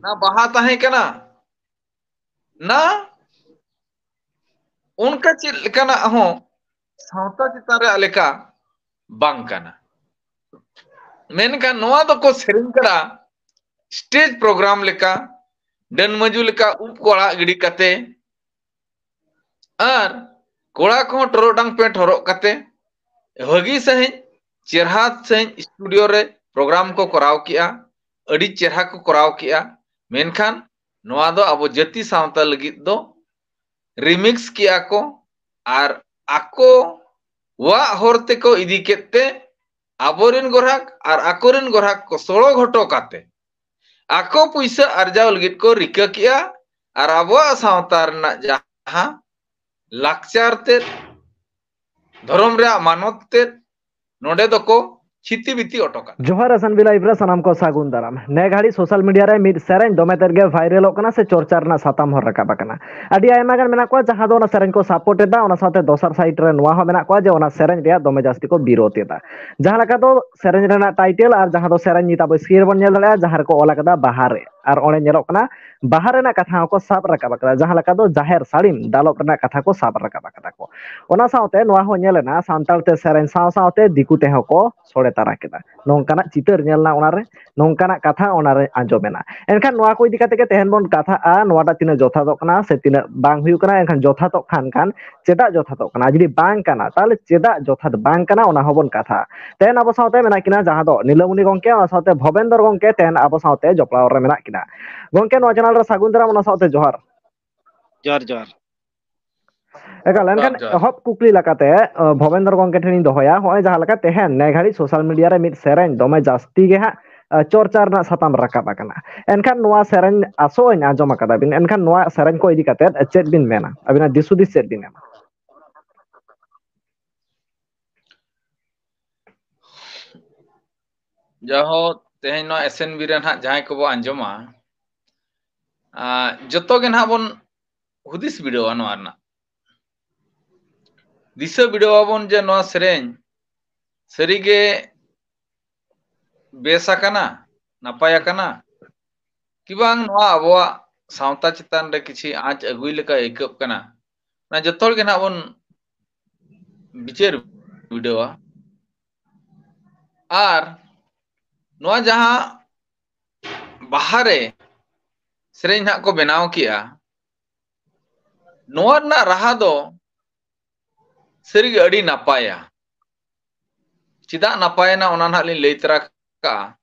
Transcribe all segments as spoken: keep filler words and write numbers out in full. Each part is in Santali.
ᱱᱟ ᱵᱟᱦᱟ ᱛᱟᱦᱮᱸ ᱠᱟᱱᱟ, ᱱᱟ ᱚᱱᱠᱟ ᱪᱮᱫ ᱞᱮᱠᱟᱱᱟᱜ ᱦᱚᱸ ᱥᱟᱶᱛᱟ ᱪᱮᱛᱟᱱ ᱨᱮᱭᱟᱜ ᱞᱮᱠᱟ ᱵᱟᱝ ᱠᱟᱱᱟ᱾ ᱢᱮᱱᱠᱷᱟᱱ ᱱᱚᱣᱟ ᱫᱚᱠᱚ ᱥᱮᱨᱮᱧ ᱠᱟᱱᱟ ᱥᱴᱮᱡᱽ ᱯᱨᱳᱜᱨᱟᱢ ᱞᱮᱠᱟ, ᱰᱟᱹᱱ ᱢᱟᱹᱡᱩ ᱞᱮᱠᱟ ᱩᱵ ᱠᱚ ᱟᱲᱟᱜ ᱜᱤᱰᱤ ᱠᱟᱛᱮ ᱟᱨ ᱠᱚᱲᱟ ᱠᱚᱦᱚᱸ ᱴᱚᱨᱚᱰᱟᱝ ᱯᱮᱱᱴ ᱦᱚᱨᱚᱜ ᱠᱟᱛᱮ ᱵᱷᱟᱹᱜᱤ ᱥᱟᱺᱦᱤᱡ, ᱪᱮᱨᱦᱟ ᱥᱟᱺᱦᱤᱡ ᱥᱴᱩᱰᱤᱭᱳ ᱨᱮ ᱯᱨᱳᱜᱨᱟᱢ ᱠᱚ ᱠᱚᱨᱟᱣ ᱠᱮᱜᱼᱟ, ᱟᱹᱰᱤ ᱪᱮᱨᱦᱟ ᱠᱚ ᱠᱚᱨᱟᱣ ᱠᱮᱜᱼᱟ᱾ ᱢᱮᱱᱠᱷᱟᱱ ᱱᱚᱣᱟ ᱫᱚ ᱟᱵᱚ ᱡᱟᱹᱛᱤ ᱥᱟᱶᱛᱟ ᱞᱟᱹᱜᱤᱫ ᱫᱚ ᱨᱤᱢᱤᱠᱥ ᱠᱮᱜᱼᱟ ᱠᱚ ᱟᱨ ᱟᱠᱚᱣᱟᱜ ᱦᱚᱨ ᱛᱮᱠᱚ ᱤᱫᱤ ᱠᱮᱫ ᱛᱮ ᱟᱵᱚᱨᱮᱱ ᱜᱚᱨᱦᱟᱠ ᱟᱨ ᱟᱠᱚᱨᱮᱱ ᱜᱚᱨᱦᱟᱠ ᱠᱚ ᱥᱚᱲᱚ ᱜᱷᱚᱴᱚ ᱠᱟᱛᱮ ᱟᱠᱚ ᱯᱩᱭᱥᱟᱹ ᱟᱨᱡᱟᱣ ᱞᱟᱹᱜᱤᱫ ᱠᱚ ᱨᱤᱠᱟᱹ ᱠᱮᱜᱼᱟ ᱟᱨ ᱟᱵᱚᱣᱟᱜ ᱥᱟᱶᱛᱟ ᱨᱮᱱᱟᱜ ᱡᱟᱦᱟᱸ ᱞᱟᱠᱪᱟᱨ ᱛᱮᱫ, ᱫᱷᱚᱨᱚᱢ ᱨᱮᱭᱟᱜ ᱢᱟᱱᱚᱛ ᱛᱮᱫ ᱱᱚᱰᱮ ᱫᱚᱠᱚ ᱪᱷᱤᱛᱤ ᱵᱤᱛᱤ ᱚᱴᱚ ᱠᱟᱜᱼᱟ᱾ ᱡᱚᱦᱟᱨ ᱮᱥ ᱮᱱ ᱵᱤ ᱞᱟᱭᱤᱵᱷ ᱨᱮ ᱥᱟᱱᱟᱢ ᱠᱚ ᱥᱟᱹᱜᱩᱱ ᱫᱟᱨᱟᱢ᱾ ᱱᱮ ᱜᱷᱟᱹᱲᱤᱡ ᱥᱳᱥᱟᱞ ᱢᱤᱰᱤᱭᱟ ᱨᱮ ᱢᱤᱫ ᱥᱮᱨᱮᱧ ᱫᱚᱢᱮ ᱛᱮᱫ ᱜᱮ ᱵᱷᱟᱭᱨᱟᱞᱚᱜ ᱠᱟᱱᱟ ᱥᱮ ᱪᱚᱨᱪᱟ ᱨᱮᱱᱟᱜ ᱥᱟᱛᱟᱢ ᱦᱚᱸ ᱨᱟᱠᱟᱵ ᱟᱠᱟᱱᱟ᱾ ᱟᱹᱰᱤ ᱟᱭᱢᱟ ᱜᱟᱱ ᱢᱮᱱᱟᱜ ᱠᱚᱣᱟ ᱡᱟᱦᱟᱸ ᱫᱚ ᱚᱱᱟ ᱥᱮᱨᱮᱧ ᱠᱚ ᱥᱟᱯᱳᱨᱴ ᱮᱫᱟ, ᱚᱱᱟ ᱥᱟᱶᱛᱮ ᱫᱚᱥᱟᱨ ᱥᱟᱭᱤᱰ ᱨᱮ ᱱᱚᱣᱟ ᱦᱚᱸ ᱢᱮᱱᱟᱜ ᱠᱚᱣᱟ ᱡᱮ ᱚᱱᱟ ᱥᱮᱨᱮᱧ ᱨᱮᱭᱟᱜ ᱫᱚᱢᱮ ᱡᱟᱹᱥᱛᱤ ᱠᱚ ᱵᱤᱨᱳᱫ ᱮᱫᱟ᱾ ᱡᱟᱦᱟᱸ ᱞᱮᱠᱟ ᱫᱚ ᱥᱮᱨᱮᱧ ᱨᱮᱱᱟᱜ ᱴᱟᱭᱴᱮᱞ ᱟᱨ ᱡᱟᱦᱟᱸ ᱫᱚ ᱥᱮᱨᱮᱧ ᱱᱤᱛ ᱟᱵᱚ ᱥᱠᱨᱤᱱ ᱨᱮᱵᱚᱱ ᱧᱮᱞ ᱫᱟᱲᱮᱭᱟᱜᱼᱟ, ᱡᱟᱦᱟᱸ ᱨᱮᱠᱚ ᱚᱞ ᱟᱠᱟᱫᱟ ᱵᱟᱦᱟ ᱨᱮ, ᱟᱨ ᱚᱸᱰᱮ ᱧᱮᱞᱚᱜ ᱠᱟᱱᱟ ᱵᱟᱦᱟ ᱨᱮᱱᱟᱜ ᱠᱟᱛᱷᱟ ᱦᱚᱸᱠᱚ ᱥᱟᱵ ᱨᱟᱠᱟᱵ ᱟᱠᱟᱫᱟ, ᱡᱟᱦᱟᱸ ᱞᱮᱠᱟ ᱫᱚ ᱡᱟᱦᱮᱨ ᱥᱟᱹᱲᱤᱢ ᱫᱟᱞᱚᱵ ᱨᱮᱱᱟᱜ ᱠᱟᱛᱷᱟ ᱠᱚ ᱥᱟᱵ ᱨᱟᱠᱟᱵ ᱟᱠᱟᱫᱟ ᱠᱚ᱾ ᱚᱱᱟ ᱥᱟᱶᱛᱮ ᱱᱚᱣᱟ ᱦᱚᱸ ᱧᱮᱞ ᱮᱱᱟ ᱥᱟᱱᱛᱟᱲ ᱛᱮ ᱥᱮᱨᱮᱧ ᱥᱟᱶ ᱥᱟᱶᱛᱮ ᱫᱤᱠᱩ ᱛᱮᱦᱚᱸ ᱠᱚ ᱥᱚᱲᱮ ᱛᱟᱨᱟ ᱠᱮᱫᱟ᱾ ᱱᱚᱝᱠᱟᱱᱟᱜ ᱪᱤᱛᱟᱹᱨ ᱧᱮᱞ ᱮᱱᱟ ᱚᱱᱟᱨᱮ, ᱱᱚᱝᱠᱟᱱᱟᱜ ᱠᱟᱛᱷᱟ ᱚᱱᱟᱨᱮ ᱟᱸᱡᱚᱢ ᱮᱱᱟ᱾ ᱮᱱᱠᱷᱟᱱ ᱱᱚᱣᱟ ᱠᱚ ᱤᱫᱤ ᱠᱟᱛᱮ ᱜᱮ ᱛᱮᱦᱮᱧ ᱵᱚᱱ ᱠᱟᱛᱷᱟᱜᱼᱟ, ᱱᱚᱣᱟᱴᱟᱜ ᱛᱤᱱᱟᱹᱜ ᱡᱚᱛᱷᱟᱛᱚᱜ ᱠᱟᱱᱟ ᱥᱮ ᱛᱤᱱᱟᱹᱜ ᱵᱟᱝ ᱦᱩᱭᱩᱜ ᱠᱟᱱᱟ᱾ ᱮᱱᱠᱷᱟᱱ ᱡᱚᱛᱷᱟᱛᱚᱜ ᱠᱷᱟᱱ ᱠᱷᱟᱱ ᱪᱮᱫᱟᱜ ᱡᱚᱛᱷᱟᱛᱚᱜ ᱠᱟᱱᱟ, ᱡᱩᱫᱤ ᱵᱟᱝ ᱠᱟᱱᱟ ᱛᱟᱦᱚᱞᱮ ᱪᱮᱫᱟᱜ ᱡᱚᱛᱷᱟᱛ ᱵᱟᱝ ᱠᱟᱱᱟ ᱚᱱᱟ ᱦᱚᱸᱵᱚᱱ ᱠᱟᱛᱷᱟᱜᱼᱟ᱾ ᱛᱮᱦᱮᱧ ᱟᱵᱚ ᱥᱟᱶᱛᱮ ᱢᱮᱱᱟᱜ ᱠᱤᱱᱟ ᱡᱟᱦᱟᱸ ᱫᱚ ᱱᱤᱞᱟᱹᱢᱩᱱᱤ ᱜᱚᱝᱠᱮ, ᱚᱱᱟ ᱥᱟᱶᱛᱮ ᱵᱷᱚᱵᱮᱱᱫᱚᱨ ᱜᱚᱝᱠᱮ ᱛᱮᱦᱮᱧ ᱟᱵᱚ ᱥᱟᱶᱛᱮ ᱡᱚᱯᱲᱟᱣ ᱨᱮ ᱢᱮᱱᱟᱜ ᱠᱤᱱᱟ᱾ ᱜᱚᱝᱠᱮ, ᱱᱚᱣᱟ ᱪᱮᱱᱮᱞ ᱨᱮ ᱥᱟᱹᱜᱩᱱ ᱫᱟᱨᱟᱢ, ᱚᱱᱟ ᱥᱟᱶᱛᱮ ᱡᱚᱦᱟᱨ᱾ ᱡᱚᱦᱟᱨ, ᱡᱚᱦᱟᱨ᱾ ᱮᱠᱟᱞ, ᱮᱱᱠᱷᱟᱱ ᱡᱚᱦᱟᱨ, ᱡᱚᱦᱟᱨ᱾ ᱮᱦᱚᱵ ᱠᱩᱠᱞᱤ ᱞᱮᱠᱟᱛᱮ, ᱟᱸ, ᱵᱷᱚᱵᱮᱱᱫᱚᱨ ᱜᱚᱝᱠᱮ ᱴᱷᱮᱱᱤᱧ ᱫᱚᱦᱚᱭᱟ, ᱦᱚᱸᱜᱼᱚᱭ ᱡᱟᱦᱟᱸ ᱞᱮᱠᱟ ᱛᱮᱦᱮᱧ ᱱᱮ ᱜᱷᱟᱹᱲᱤᱡ ᱥᱳᱥᱟᱞ ᱢᱤᱰᱤᱭᱟ ᱨᱮ ᱢᱤᱫ ᱥᱮᱨᱮᱧ ᱫᱚᱢᱮ ᱡᱟᱹᱥᱛᱤ ᱜᱮ ᱦᱟᱸᱜ, ᱟᱸ, ᱪᱚᱨᱪᱟ ᱨᱮᱱᱟᱜ ᱥᱟᱛᱟᱢ ᱨᱟᱠᱟᱵ ᱟᱠᱟᱱᱟ, ᱮᱱᱠᱷᱟᱱ ᱱᱚᱣᱟ ᱥᱮᱨᱮᱧ ᱟᱥᱚᱜ ᱟᱹᱧ ᱟᱸᱡᱚᱢ ᱟᱠᱟᱫᱟ ᱵᱤᱱ, ᱮᱱᱠᱷᱟᱱ ᱱᱚᱣᱟ ᱥᱮᱨᱮᱧ ᱠᱚ ᱤᱫᱤ ᱠᱟᱛᱮ ᱪᱮᱫ ᱵᱤᱱ ᱢᱮᱱᱟ? ᱟᱹᱵᱤᱱᱟᱜ ᱫᱤᱥ ᱦᱩᱫᱤᱥ ᱪᱮᱫ ᱵᱤᱱ ᱮᱢᱟ? ᱡᱟᱦᱳ, ᱛᱮᱦᱮᱧ ᱱᱚᱣᱟ ᱮᱥ ᱮᱱ ᱵᱤ ᱨᱮ ᱱᱟᱦᱟᱜ ᱡᱟᱦᱟᱸᱭ ᱠᱚᱵᱚ ᱟᱸᱡᱚᱢᱟ, ᱟᱸ, ᱡᱚᱛᱚ ᱜᱮ ᱱᱟᱦᱟᱜ ᱵᱚᱱ ᱦᱩᱫᱤᱥ ᱵᱤᱰᱟᱹᱣᱟ ᱱᱚᱣᱟ ᱨᱮᱱᱟᱜ᱾ ᱫᱤᱥᱟᱹ ᱵᱤᱰᱟᱹᱣ ᱟᱵᱚᱱ ᱡᱮ ᱱᱚᱣᱟ ᱥᱮᱨᱮᱧ ᱥᱟᱹᱨᱤᱜᱮ ᱵᱮᱥ ᱟᱠᱟᱱᱟ, ᱱᱟᱯᱟᱭ ᱟᱠᱟᱱᱟ, ᱠᱤ ᱵᱟᱝ ᱱᱚᱣᱟ ᱟᱵᱚᱣᱟᱜ ᱥᱟᱶᱛᱟ ᱪᱮᱛᱟᱱ ᱨᱮ ᱠᱤᱪᱷᱤ ᱟᱸᱪ ᱟᱹᱜᱩᱭ ᱞᱮᱠᱟ ᱟᱹᱭᱠᱟᱹᱜ ᱠᱟᱱᱟ, ᱚᱱᱟ ᱡᱚᱛᱚ ᱦᱚᱲ ᱜᱮ ᱱᱟᱦᱟᱜ ᱵᱚᱱ ᱵᱤᱪᱟᱹᱨ ᱵᱤᱰᱟᱹᱣᱟ᱾ ᱟᱨ ᱱᱚᱣᱟ ᱡᱟᱦᱟᱸ ᱵᱟᱦᱟ ᱨᱮ ᱥᱮᱨᱮᱧ ᱱᱟᱦᱟᱜ ᱠᱚ ᱵᱮᱱᱟᱣ ᱠᱮᱜᱼᱟ, ᱱᱚᱣᱟ ᱨᱮᱱᱟᱜ ᱨᱟᱦᱟ ᱫᱚ ᱥᱟᱹᱨᱤᱜᱮ ᱟᱹᱰᱤ ᱱᱟᱯᱟᱭᱟ᱾ ᱪᱮᱫᱟᱜ ᱱᱟᱯᱟᱭᱮᱱᱟ ᱚᱱᱟ ᱱᱟᱦᱟᱜ ᱞᱤᱧ ᱞᱟᱹᱭ ᱛᱚᱨᱟ ᱠᱟᱜᱼᱟ᱾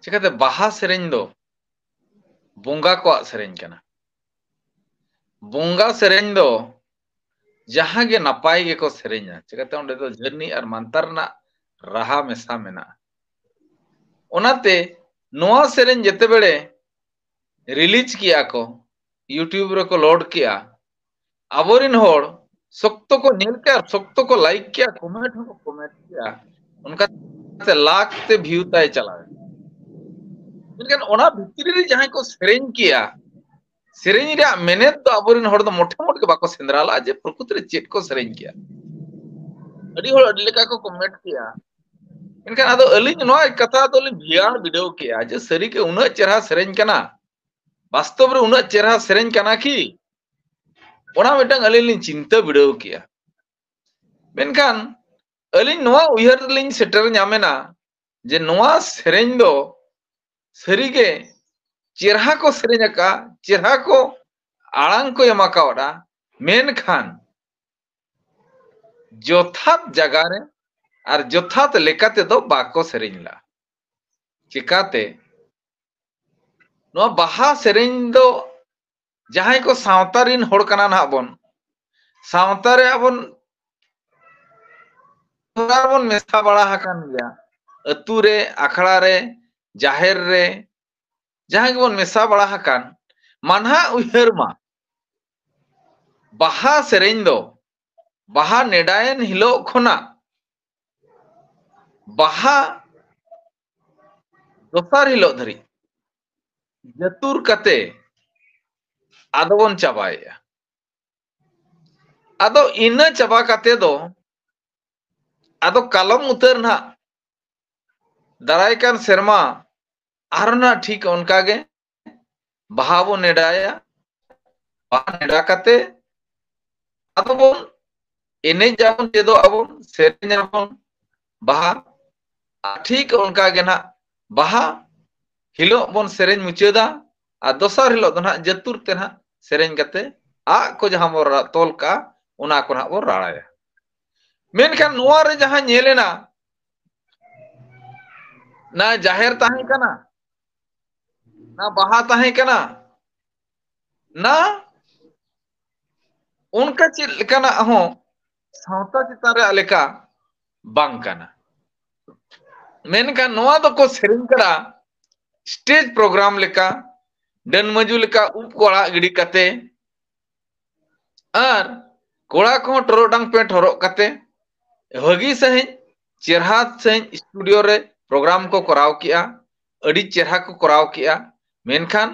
ᱪᱤᱠᱟᱹᱛᱮ ᱵᱟᱦᱟ ᱥᱮᱨᱮᱧ ᱫᱚ ᱵᱚᱸᱜᱟ ᱠᱚᱣᱟᱜ ᱥᱮᱨᱮᱧ ᱠᱟᱱᱟ᱾ ᱵᱚᱸᱜᱟ ᱥᱮᱨᱮᱧ ᱫᱚ ᱡᱟᱦᱟᱸ ᱜᱮ ᱱᱟᱯᱟᱭ ᱜᱮᱠᱚ ᱥᱮᱨᱮᱧᱟ, ᱪᱤᱠᱟᱹᱛᱮ ᱚᱸᱰᱮ ᱫᱚ ᱡᱷᱟᱹᱨᱱᱤ ᱟᱨ ᱢᱟᱱᱛᱟᱨ ᱨᱮᱱᱟᱜ ᱨᱟᱦᱟ ᱢᱮᱥᱟ ᱢᱮᱱᱟᱜᱼᱟ᱾ ᱚᱱᱟᱛᱮ ᱱᱚᱣᱟ ᱥᱮᱨᱮᱧ ᱡᱮᱛᱮ ᱵᱮᱲᱮ release ᱠᱮᱜᱼᱟ ᱠᱚ, YouTube ᱨᱮᱠᱚ load ᱠᱮᱜᱼᱟ, ᱟᱵᱚᱨᱮᱱ ᱦᱚᱲ ᱥᱚᱠᱛᱚ ᱠᱚ ᱧᱮᱞ ᱠᱮᱜᱼᱟ, ᱥᱚᱠᱛᱚ ᱠᱚ like ᱠᱮᱜᱼᱟ, comment ᱦᱚᱸᱠᱚ comment ᱠᱮᱜᱼᱟ, ᱚᱱᱠᱟᱛᱮ ᱞᱟᱠᱷ ᱛᱮ view ᱛᱟᱭ ᱪᱟᱞᱟᱣ ᱮᱱᱟ᱾ ᱢᱮᱱᱠᱷᱟᱱ ᱚᱱᱟ ᱵᱷᱤᱛᱨᱤ ᱨᱮ ᱡᱟᱦᱟᱸᱭ ᱠᱚ ᱥᱮᱨᱮᱧ ᱠᱮᱜᱼᱟ, ᱥᱮᱨᱮᱧ ᱨᱮᱭᱟᱜ ᱢᱮᱱᱮᱛ ᱫᱚ ᱟᱵᱚᱨᱮᱱ ᱦᱚᱲ ᱫᱚ ᱢᱚᱴᱷᱮ ᱢᱚᱴᱷᱮ ᱵᱟᱠᱚ ᱥᱮᱸᱫᱽᱨᱟ ᱞᱟᱜᱼᱟ ᱡᱮ ᱯᱨᱚᱠᱨᱤᱛᱤ ᱨᱮ ᱪᱮᱫ ᱠᱚ ᱥᱮᱨᱮᱧ ᱠᱮᱜᱼᱟ᱾ ᱟᱹᱰᱤ ᱦᱚᱲ ᱟᱹᱰᱤ ᱞᱮᱠᱟ ᱠᱚ comment ᱠᱮᱜᱼᱟ᱾ ᱢᱮᱱᱠᱷᱟᱱ ᱟᱫᱚ ᱟᱹᱞᱤᱧ ᱱᱚᱣᱟ ᱠᱟᱛᱷᱟ ᱫᱚᱞᱤᱧ ᱵᱷᱤᱭᱟᱱ ᱵᱤᱰᱟᱹᱣ ᱠᱮᱜᱼᱟ ᱡᱮ ᱥᱟᱹᱨᱤᱜᱮ ᱩᱱᱟᱹᱜ ᱪᱮᱦᱨᱟ ᱥᱮᱨᱮᱧ ᱠᱟᱱᱟ, ᱵᱟᱥᱛᱚᱵ ᱨᱮ ᱩᱱᱟᱹᱜ ᱪᱮᱦᱨᱟ ᱥᱮᱨᱮᱧ ᱠᱟᱱᱟ ᱠᱤ? ᱚᱱᱟ ᱢᱤᱫᱴᱟᱝ ᱟᱹᱞᱤᱧ ᱞᱤᱧ ᱪᱤᱱᱛᱟᱹ ᱵᱤᱰᱟᱹᱣ ᱠᱮᱜᱼᱟ᱾ ᱢᱮᱱᱠᱷᱟᱱ ᱟᱹᱞᱤᱧ ᱱᱚᱣᱟ ᱩᱭᱦᱟᱹᱨ ᱨᱮᱞᱤᱧ ᱥᱮᱴᱮᱨ ᱧᱟᱢᱮᱱᱟ ᱡᱮ ᱱᱚᱣᱟ ᱥᱮᱨᱮᱧ ᱫᱚ ᱥᱟᱹᱨᱤᱜᱮ ᱪᱮᱨᱦᱟ ᱠᱚ ᱥᱮᱨᱮᱧ ᱟᱠᱟᱫᱼᱟ, ᱪᱮᱨᱦᱟ ᱠᱚ ᱟᱲᱟᱝ ᱠᱚ ᱮᱢ ᱟᱠᱟᱣᱟᱫᱼᱟ, ᱢᱮᱱᱠᱷᱟᱱ ᱡᱚᱛᱷᱟᱛ ᱡᱟᱭᱜᱟ ᱨᱮ ᱟᱨ ᱡᱚᱛᱷᱟᱛ ᱞᱮᱠᱟ ᱛᱮᱫᱚ ᱵᱟᱠᱚ ᱥᱮᱨᱮᱧ ᱞᱮᱫᱼᱟ᱾ ᱪᱮᱠᱟᱛᱮ? ᱱᱚᱣᱟ ᱵᱟᱦᱟ ᱥᱮᱨᱮᱧ ᱫᱚ ᱡᱟᱦᱟᱸᱭ ᱠᱚ ᱥᱟᱶᱛᱟ ᱨᱤᱱ ᱦᱚᱲ ᱠᱟᱱᱟ ᱱᱟᱦᱟᱜ ᱵᱚᱱ, ᱥᱟᱶᱛᱟ ᱨᱮ ᱟᱵᱚᱱ ᱵᱚᱱ ᱢᱮᱥᱟ ᱵᱟᱲᱟ ᱟᱠᱟᱱ ᱜᱮᱭᱟ, ᱟᱹᱛᱩ ᱨᱮ, ᱟᱠᱷᱲᱟ ᱨᱮ, ᱡᱟᱦᱮᱨ ᱨᱮ, ᱡᱟᱦᱟᱸ ᱜᱮᱵᱚᱱ ᱢᱮᱥᱟ ᱵᱟᱲᱟ ᱟᱠᱟᱱ᱾ ᱢᱟᱱᱦᱟᱜ ᱩᱭᱦᱟᱹᱨ ᱢᱟ, ᱵᱟᱦᱟ ᱥᱮᱨᱮᱧ ᱫᱚ ᱵᱟᱦᱟ ᱱᱮᱰᱟᱭᱮᱱ ᱦᱤᱞᱳᱜ ᱠᱷᱚᱱᱟᱜ ᱵᱟᱦᱟ ᱫᱚᱥᱟᱨ ᱦᱤᱞᱳᱜ ᱫᱷᱟᱹᱨᱤᱡ ᱡᱟᱹᱛᱩᱨ ᱠᱟᱛᱮ ᱟᱫᱚ ᱵᱚᱱ ᱪᱟᱵᱟᱭᱮᱜᱼᱟ᱾ ᱟᱫᱚ ᱤᱱᱟᱹ ᱪᱟᱵᱟ ᱠᱟᱛᱮ ᱫᱚ ᱟᱫᱚ ᱠᱟᱞᱚᱢ ᱩᱛᱟᱹᱨ ᱱᱟᱦᱟᱜ ᱫᱟᱨᱟᱭ ᱠᱟᱱ ᱥᱮᱨᱢᱟ ᱟᱨ ᱚᱱᱟ ᱴᱷᱤᱠ ᱚᱱᱠᱟ ᱜᱮ ᱵᱟᱦᱟ ᱵᱚᱱ ᱱᱮᱰᱟᱭᱟ᱾ ᱵᱟᱦᱟ ᱱᱮᱰᱟ ᱠᱟᱛᱮ ᱟᱫᱚ ᱵᱚᱱ ᱮᱱᱮᱡ ᱟᱵᱚᱱ, ᱪᱮᱫᱚᱜ ᱟᱵᱚᱱ, ᱥᱮᱨᱮᱧ ᱟᱵᱚᱱ ᱵᱟᱦᱟ᱾ ᱟᱨ ᱴᱷᱤᱠ ᱚᱱᱠᱟ ᱜᱮ ᱱᱟᱦᱟᱜ ᱵᱟᱦᱟ ᱦᱤᱞᱳᱜ ᱵᱚᱱ ᱥᱮᱨᱮᱧ ᱢᱩᱪᱟᱹᱫᱟ᱾ ᱟᱨ ᱫᱚᱥᱟᱨ ᱦᱤᱞᱳᱜ ᱫᱚ ᱱᱟᱦᱟᱜ ᱡᱟᱹᱛᱩᱨ ᱛᱮ ᱱᱟᱦᱟᱜ ᱥᱮᱨᱮᱧ ᱠᱟᱛᱮ ᱟᱜ ᱠᱚ ᱡᱟᱦᱟᱸ ᱵᱚᱱ ᱨᱟ-, ᱛᱚᱞ ᱠᱟᱜᱼᱟ, ᱚᱱᱟ ᱠᱚ ᱱᱟᱦᱟᱜ ᱵᱚᱱ ᱨᱟᱲᱟᱭᱟ᱾ ᱢᱮᱱᱠᱷᱟᱱ ᱱᱚᱣᱟ ᱨᱮ ᱡᱟᱦᱟᱸ ᱧᱮᱞ ᱮᱱᱟ, ᱱᱟ ᱡᱟᱦᱮᱨ ᱛᱟᱦᱮᱸ ᱠᱟᱱᱟ, ᱱᱟ ᱵᱟᱦᱟ ᱛᱟᱦᱮᱸ ᱠᱟᱱᱟ, ᱱᱟ ᱚᱱᱠᱟ ᱪᱮᱫ ᱞᱮᱠᱟᱱᱟᱜ ᱦᱚᱸ ᱥᱟᱶᱛᱟ ᱪᱮᱛᱟᱱ ᱨᱮᱭᱟᱜ ᱞᱮᱠᱟ ᱵᱟᱝ ᱠᱟᱱᱟ᱾ ᱢᱮᱱᱠᱷᱟᱱ ᱱᱚᱣᱟ ᱫᱚᱠᱚ ᱥᱮᱨᱮᱧ ᱠᱟᱱᱟ ᱥᱴᱮᱡᱽ ᱯᱨᱳᱜᱨᱟᱢ ᱞᱮᱠᱟ, ᱰᱟᱹᱱ ᱢᱟᱹᱡᱩ ᱞᱮᱠᱟ ᱩᱵ ᱠᱚ ᱟᱲᱟᱜ ᱜᱤᱰᱤ ᱠᱟᱛᱮ, ᱟᱨ ᱠᱚᱲᱟ ᱠᱚᱦᱚᱸ ᱴᱚᱨᱚᱰᱟᱝ ᱯᱮᱱᱴ ᱦᱚᱨᱚᱜ ᱠᱟᱛᱮ ᱵᱷᱟᱹᱜᱤ ᱥᱟᱺᱦᱤᱡ, ᱪᱮᱨᱦᱟ ᱥᱟᱺᱦᱤᱡ ᱥᱴᱩᱰᱤᱭᱳ ᱨᱮ ᱯᱨᱳᱜᱨᱟᱢ ᱠᱚ ᱠᱚᱨᱟᱣ ᱠᱮᱜᱼᱟ᱾ ᱟᱹᱰᱤ ᱪᱮᱨᱦᱟ ᱠᱚ ᱠᱚᱨᱟᱣ ᱠᱮᱜᱼᱟ᱾ ᱢᱮᱱᱠᱷᱟᱱ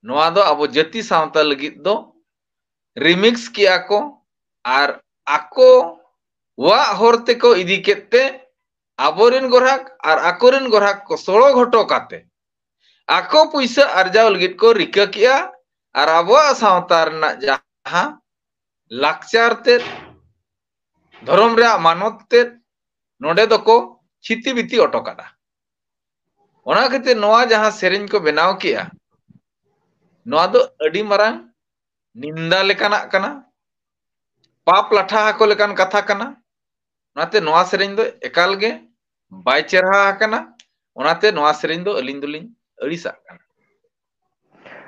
ᱱᱚᱣᱟ ᱫᱚ ᱟᱵᱚ ᱡᱟᱹᱛᱤ ᱥᱟᱶᱛᱟ ᱞᱟᱹᱜᱤᱫ ᱫᱚ ᱨᱤᱢᱤᱠᱥ ᱠᱮᱜᱼᱟ ᱠᱚ ᱟᱨ ᱟᱠᱚᱣᱟᱜ ᱦᱚᱨ ᱛᱮᱠᱚ ᱤᱫᱤ ᱠᱮᱫ ᱛᱮ ᱟᱵᱚᱨᱮᱱ ᱜᱚᱨᱦᱟᱠ ᱟᱨ ᱟᱠᱚᱨᱮᱱ ᱜᱚᱨᱦᱟᱠ ᱠᱚ ᱥᱚᱲᱚ ᱜᱷᱚᱴᱚ ᱠᱟᱛᱮ ᱟᱠᱚ ᱯᱩᱭᱥᱟᱹ ᱟᱨᱡᱟᱣ ᱞᱟᱹᱜᱤᱫ ᱠᱚ ᱨᱤᱠᱟᱹ ᱠᱮᱜᱼᱟ ᱟᱨ ᱟᱵᱚᱣᱟᱜ ᱥᱟᱶᱛᱟ ᱨᱮᱱᱟᱜ ᱡᱟᱦᱟᱸ ᱞᱟᱠᱪᱟᱨ ᱛᱮᱫ, ᱫᱷᱚᱨᱚᱢ ᱨᱮᱭᱟᱜ ᱢᱟᱱᱚᱛ ᱛᱮᱫ ᱱᱚᱰᱮ ᱫᱚᱠᱚ ᱪᱷᱤᱛᱤ ᱵᱤᱛᱤ ᱚᱴᱚ ᱠᱟᱫᱟ᱾ ᱚᱱᱟ ᱠᱷᱟᱹᱛᱤᱨ ᱱᱚᱣᱟ ᱡᱟᱦᱟᱸ ᱥᱮᱨᱮᱧ ᱠᱚ ᱵᱮᱱᱟᱣ ᱠᱮᱜᱼᱟ, ᱱᱚᱣᱟ ᱫᱚ ᱟᱹᱰᱤ ᱢᱟᱨᱟᱝ ᱱᱤᱱᱫᱟ ᱞᱮᱠᱟᱱᱟᱜ ᱠᱟᱱᱟ, ᱯᱟᱯ ᱞᱟᱴᱷᱟ ᱟᱠᱚ ᱞᱮᱠᱟᱱ ᱠᱟᱛᱷᱟ ᱠᱟᱱᱟ᱾ ᱚᱱᱟᱛᱮ ᱱᱚᱣᱟ ᱥᱮᱨᱮᱧ ᱫᱚ ᱮᱠᱟᱞ ᱜᱮ ᱵᱟᱭ ᱪᱮᱨᱦᱟ ᱟᱠᱟᱱᱟ᱾ ᱚᱱᱟᱛᱮ ᱱᱚᱣᱟ ᱥᱮᱨᱮᱧ ᱫᱚ ᱟᱹᱞᱤᱧ ᱫᱚᱞᱤᱧ ᱟᱹᱲᱤᱥᱟᱜ ᱠᱟᱱᱟ᱾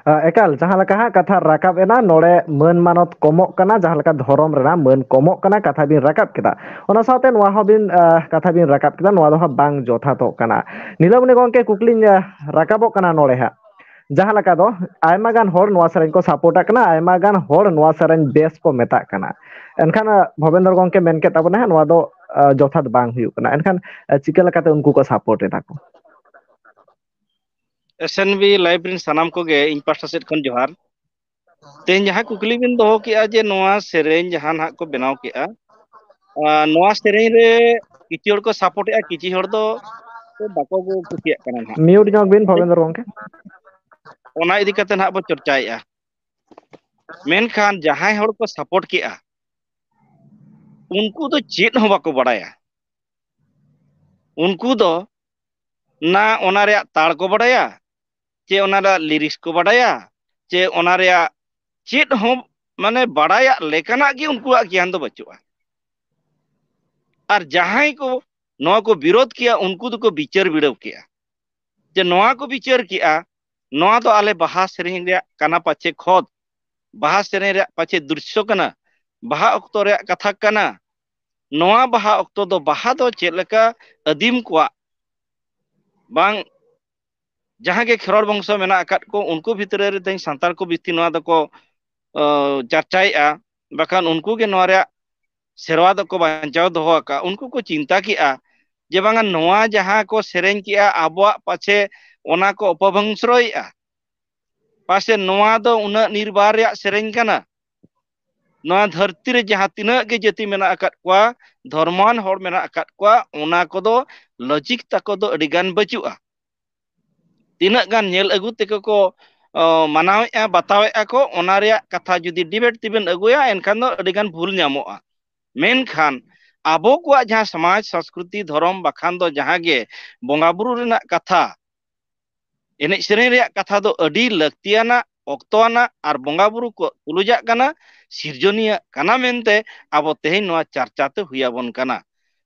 ᱟ, ᱮᱠᱟᱞ, ᱡᱟᱦᱟᱸ ᱞᱮᱠᱟ ᱦᱟᱸᱜ ᱠᱟᱛᱷᱟ ᱨᱟᱠᱟᱵ ᱮᱱᱟ, ᱱᱚᱰᱮ ᱢᱟᱹᱱ ᱢᱟᱱᱚᱛ ᱠᱚᱢᱚᱜ ᱠᱟᱱᱟ, ᱡᱟᱦᱟᱸ ᱞᱮᱠᱟ ᱫᱷᱚᱨᱚᱢ ᱨᱮᱱᱟᱜ ᱢᱟᱹᱱ ᱠᱚᱢᱚᱜ ᱠᱟᱱᱟ, ᱠᱟᱛᱷᱟ ᱵᱤᱱ ᱨᱟᱠᱟᱵ ᱠᱮᱫᱟ᱾ ᱚᱱᱟ ᱥᱟᱶᱛᱮ ᱱᱚᱣᱟ ᱦᱚᱸ ᱵᱤᱱ, ᱟ, ᱠᱟᱛᱷᱟ ᱵᱤᱱ ᱨᱟᱠᱟᱵ ᱠᱮᱫᱟ, ᱱᱚᱣᱟ ᱫᱚ ᱦᱟᱸᱜ ᱵᱟᱝ ᱡᱚᱛᱷᱟᱛᱚᱜ ᱠᱟᱱᱟ᱾ ᱱᱤᱞᱟᱢᱚᱱᱤ ᱜᱚᱢᱠᱮ, ᱠᱩᱠᱞᱤᱧ, ᱟ, ᱨᱟᱠᱟᱵᱚᱜ ᱠᱟᱱᱟ ᱱᱚᱰᱮ ᱦᱟᱸᱜ, ᱡᱟᱦᱟᱸ ᱞᱮᱠᱟ ᱫᱚ ᱟᱭᱢᱟ ᱜᱟᱱ ᱦᱚᱲ ᱱᱚᱣᱟ ᱥᱮᱨᱮᱧ ᱠᱚ ᱥᱟᱯᱳᱨᱴ ᱟᱜ ᱠᱟᱱᱟ, ᱟᱭᱢᱟ ᱜᱟᱱ ᱦᱚᱲ ᱱᱚᱣᱟ ᱥᱮᱨᱮᱧ ᱵᱮᱥ ᱠᱚ ᱢᱮᱛᱟᱜ ᱠᱟᱱᱟ᱾ ᱮᱱᱠᱷᱟᱱ, ᱟ, ᱵᱷᱚᱵᱮᱱᱫᱨᱚ ᱜᱚᱢᱠᱮ ᱢᱮᱱ ᱠᱮᱫ ᱛᱟᱵᱚᱱᱟ ᱦᱟᱸᱜ, ᱱᱚᱣᱟ ᱫᱚ, ᱟ, ᱡᱚᱛᱷᱟᱛ ᱵᱟᱝ ᱦᱩᱭᱩᱜ ᱠᱟᱱᱟ᱾ ᱮᱱᱠᱷᱟᱱ, ᱟ, ᱪᱤᱠᱟᱹ ᱞᱮᱠᱟᱛᱮ ᱩᱱᱠᱩ ᱠᱚ ᱥᱟᱯᱳᱨᱴ ᱮᱫᱟ ᱠᱚ? ᱮᱥ ᱮᱱ ᱵᱤ ᱞᱟᱭᱤᱵᱷ ᱨᱮᱱ ᱥᱟᱱᱟᱢ ᱠᱚᱜᱮ ᱤᱧ ᱯᱟᱦᱴᱟ ᱥᱮᱫ ᱠᱷᱚᱱ ᱡᱚᱦᱟᱨ᱾ ᱛᱮᱦᱮᱧ ᱡᱟᱦᱟᱸ ᱠᱩᱠᱞᱤ ᱵᱤᱱ ᱫᱚᱦᱚ ᱠᱮᱜᱼᱟ ᱡᱮ ᱱᱚᱣᱟ ᱥᱮᱨᱮᱧ ᱡᱟᱦᱟᱸ ᱱᱟᱦᱟᱜ ᱠᱚ ᱵᱮᱱᱟᱣ ᱠᱮᱜᱼᱟ, ᱟᱨ ᱱᱚᱣᱟ ᱥᱮᱨᱮᱧ ᱨᱮ ᱠᱤᱪᱷᱩ ᱦᱚᱲ ᱠᱚ ᱥᱟᱯᱳᱨᱴ ᱮᱜᱼᱟ, ᱠᱤᱪᱷᱩ ᱦᱚᱲ ᱫᱚ ᱠᱚ ᱵᱟᱠᱚ ᱠᱚ ᱠᱩᱥᱤᱭᱟᱜ ᱠᱟᱱᱟ ᱱᱟᱦᱟᱜ᱾ ᱢᱤᱭᱩᱴ ᱧᱚᱜ ᱵᱤᱱ ᱵᱷᱚᱵᱮᱱᱫᱨᱚ ᱜᱚᱝᱠᱮ᱾ ᱚᱱᱟ ᱤᱫᱤ ᱠᱟᱛᱮ ᱱᱟᱦᱟᱜ ᱵᱚ ᱪᱚᱨᱪᱟᱭᱮᱫᱼᱟ᱾ ᱢᱮᱱᱠᱷᱟᱱ ᱡᱟᱦᱟᱸᱭ ᱦᱚᱲ ᱠᱚ ᱥᱟᱯᱳᱨᱴ ᱠᱮᱜᱼᱟ, ᱩᱱᱠᱩ ᱫᱚ ᱪᱮᱫ ᱦᱚᱸ ᱵᱟᱠᱚ ᱵᱟᱲᱟᱭᱟ᱾ ᱩᱱᱠᱩ ᱫᱚ ᱱᱟ ᱚᱱᱟ ᱨᱮᱭᱟᱜ ᱛᱟᱲ ᱠᱚ ᱵᱟᱲᱟᱭᱟ, ᱪᱮ ᱚᱱᱟ ᱨᱮᱭᱟᱜ ᱞᱤᱨᱤᱠᱥ ᱠᱚ ᱵᱟᱰᱟᱭᱟ, ᱪᱮ ᱚᱱᱟ ᱨᱮᱭᱟᱜ ᱪᱮᱫ ᱦᱚᱸ, ᱢᱟᱱᱮ, ᱵᱟᱲᱟᱭᱟᱜ ᱞᱮᱠᱟᱱᱟᱜ ᱜᱮ ᱩᱱᱠᱩᱣᱟᱜ ᱜᱮᱭᱟᱱ ᱫᱚ ᱵᱟᱹᱪᱩᱜᱼᱟ᱾ ᱟᱨ ᱡᱟᱦᱟᱸᱭ ᱠᱚ ᱱᱚᱣᱟ ᱠᱚ ᱵᱤᱨᱳᱫᱷ ᱠᱮᱭᱟ, ᱩᱱᱠᱩ ᱫᱚᱠᱚ ᱵᱤᱪᱟᱹᱨ ᱵᱤᱰᱟᱹᱣ ᱠᱮᱜᱼᱟ᱾ ᱡᱮ ᱱᱚᱣᱟ ᱠᱚ ᱵᱤᱪᱟᱹᱨ ᱠᱮᱜᱼᱟ, ᱱᱚᱣᱟ ᱫᱚ ᱟᱞᱮ ᱵᱟᱦᱟ ᱥᱮᱨᱮᱧ ᱨᱮᱭᱟᱜ ᱠᱟᱱᱟ ᱯᱟᱪᱮ ᱠᱷᱚᱫ, ᱵᱟᱦᱟ ᱥᱮᱨᱮᱧ ᱨᱮᱭᱟᱜ ᱯᱟᱪᱮ ᱫᱨᱤᱥᱥᱚ ᱠᱟᱱᱟ, ᱵᱟᱦᱟ ᱚᱠᱛᱚ ᱨᱮᱭᱟᱜ ᱠᱟᱛᱷᱟ ᱠᱟᱱᱟ᱾ ᱱᱚᱣᱟ ᱵᱟᱦᱟ ᱚᱠᱛᱚ ᱫᱚ, ᱵᱟᱦᱟ ᱫᱚ ᱪᱮᱫ ᱞᱮᱠᱟ ᱟᱹᱫᱤᱢ ᱠᱚᱣᱟᱜ, ᱵᱟᱝ, ᱡᱟᱦᱟᱸ ᱜᱮ ᱠᱷᱮᱨᱣᱟᱲ ᱵᱚᱝᱥᱚ ᱢᱮᱱᱟᱜ ᱟᱠᱟᱫ ᱠᱚ, ᱩᱱᱠᱩ ᱵᱷᱤᱛᱨᱤ ᱨᱮ ᱛᱮᱦᱮᱧ ᱥᱟᱱᱛᱟᱲ ᱠᱚ ᱵᱤᱥᱛᱤ ᱱᱚᱣᱟ ᱫᱚᱠᱚ, ᱚ, ᱪᱟᱨᱪᱟᱭᱮᱫᱼᱟ, ᱵᱟᱠᱷᱟᱱ ᱩᱱᱠᱩ ᱜᱮ ᱱᱚᱣᱟ ᱨᱮᱭᱟᱜ ᱥᱮᱨᱣᱟ ᱫᱚᱠᱚ ᱵᱟᱧᱪᱟᱣ ᱫᱚᱦᱚ ᱟᱠᱟᱫ᱾ ᱩᱱᱠᱩ ᱠᱚ ᱪᱤᱱᱛᱟ ᱠᱮᱜᱼᱟ ᱡᱮ ᱵᱟᱝᱟ, ᱱᱚᱣᱟ ᱡᱟᱦᱟᱸ ᱠᱚ ᱥᱮᱨᱮᱧ ᱠᱮᱜᱼᱟ, ᱟᱵᱚᱣᱟᱜ ᱯᱟᱪᱷᱮ ᱚᱱᱟ ᱠᱚ ᱚᱯᱚᱵᱷᱚᱝᱥᱨᱚᱭᱮᱜᱼᱟ, ᱯᱟᱥᱮ ᱱᱚᱣᱟ ᱫᱚ ᱩᱱᱟᱹᱜ ᱱᱤᱨᱵᱟᱨ ᱨᱮᱭᱟᱜ ᱥᱮᱨᱮᱧ ᱠᱟᱱᱟ᱾ ᱱᱚᱣᱟ ᱫᱷᱟᱹᱨᱛᱤ ᱨᱮ ᱡᱟᱦᱟᱸ ᱛᱤᱱᱟᱹᱜ ᱜᱮ ᱡᱟᱹᱛᱤ ᱢᱮᱱᱟᱜ ᱟᱠᱟᱫ ᱠᱚᱣᱟ, ᱫᱷᱚᱨᱢᱚᱣᱟᱱ ᱦᱚᱲ ᱢᱮᱱᱟᱜ ᱟᱠᱟᱫ ᱠᱚᱣᱟ, ᱚᱱᱟ ᱠᱚᱫᱚ ᱞᱚᱡᱤᱠ ᱛᱟᱠᱚ ᱫᱚ ᱟᱹᱰᱤ ᱜᱟᱱ ᱵᱟᱹᱪᱩᱜᱼᱟ᱾ ᱛᱤᱱᱟᱹᱜ ᱜᱟᱱ ᱧᱮᱞ ᱟᱹᱜᱩ ᱛᱮᱜᱮ ᱠᱚ, ᱚ, ᱢᱟᱱᱟᱣᱮᱫᱼᱟ, ᱵᱟᱛᱟᱣᱮᱫᱼᱟ ᱠᱚ, ᱚᱱᱟ ᱨᱮᱭᱟᱜ ᱠᱟᱛᱷᱟ ᱡᱩᱫᱤ ᱰᱤᱵᱮᱴ ᱛᱮᱵᱮᱱ ᱟᱹᱜᱩᱭᱟ, ᱮᱱᱠᱷᱟᱱ ᱫᱚ ᱟᱹᱰᱤ ᱜᱟᱱ ᱵᱷᱩᱞ ᱧᱟᱢᱚᱜᱼᱟ᱾ ᱢᱮᱱᱠᱷᱟᱱ ᱟᱵᱚ ᱠᱚᱣᱟᱜ ᱡᱟᱦᱟᱸ ᱥᱚᱢᱟᱡᱽ, ᱥᱚᱸᱥᱠᱨᱤᱛᱤ, ᱫᱷᱚᱨᱚᱢ, ᱵᱟᱠᱷᱟᱱ ᱫᱚ ᱡᱟᱦᱟᱸ ᱜᱮ ᱵᱚᱸᱜᱟ ᱵᱩᱨᱩ ᱨᱮᱱᱟᱜ ᱠᱟᱛᱷᱟ, ᱮᱱᱮᱡ ᱥᱮᱨᱮᱧ ᱨᱮᱭᱟᱜ ᱠᱟᱛᱷᱟ ᱫᱚ ᱟᱹᱰᱤ ᱞᱟᱹᱠᱛᱤᱭᱟᱱᱟᱜ, ᱚᱠᱛᱚ ᱟᱱᱟᱜ ᱟᱨ ᱵᱚᱸᱜᱟ ᱵᱩᱨᱩ ᱠᱚ ᱛᱩᱞᱩᱡᱟᱜ ᱠᱟᱱᱟ, ᱥᱤᱨᱡᱚᱱᱤᱭᱟᱹ ᱠᱟᱱᱟ ᱢᱮᱱᱛᱮ ᱟᱵᱚ ᱛᱮᱦᱮᱧ ᱱᱚᱣᱟ ᱪᱟᱨᱪᱟ ᱛᱮ ᱦᱩᱭ ᱟᱵᱚᱱ ᱠᱟᱱᱟ᱾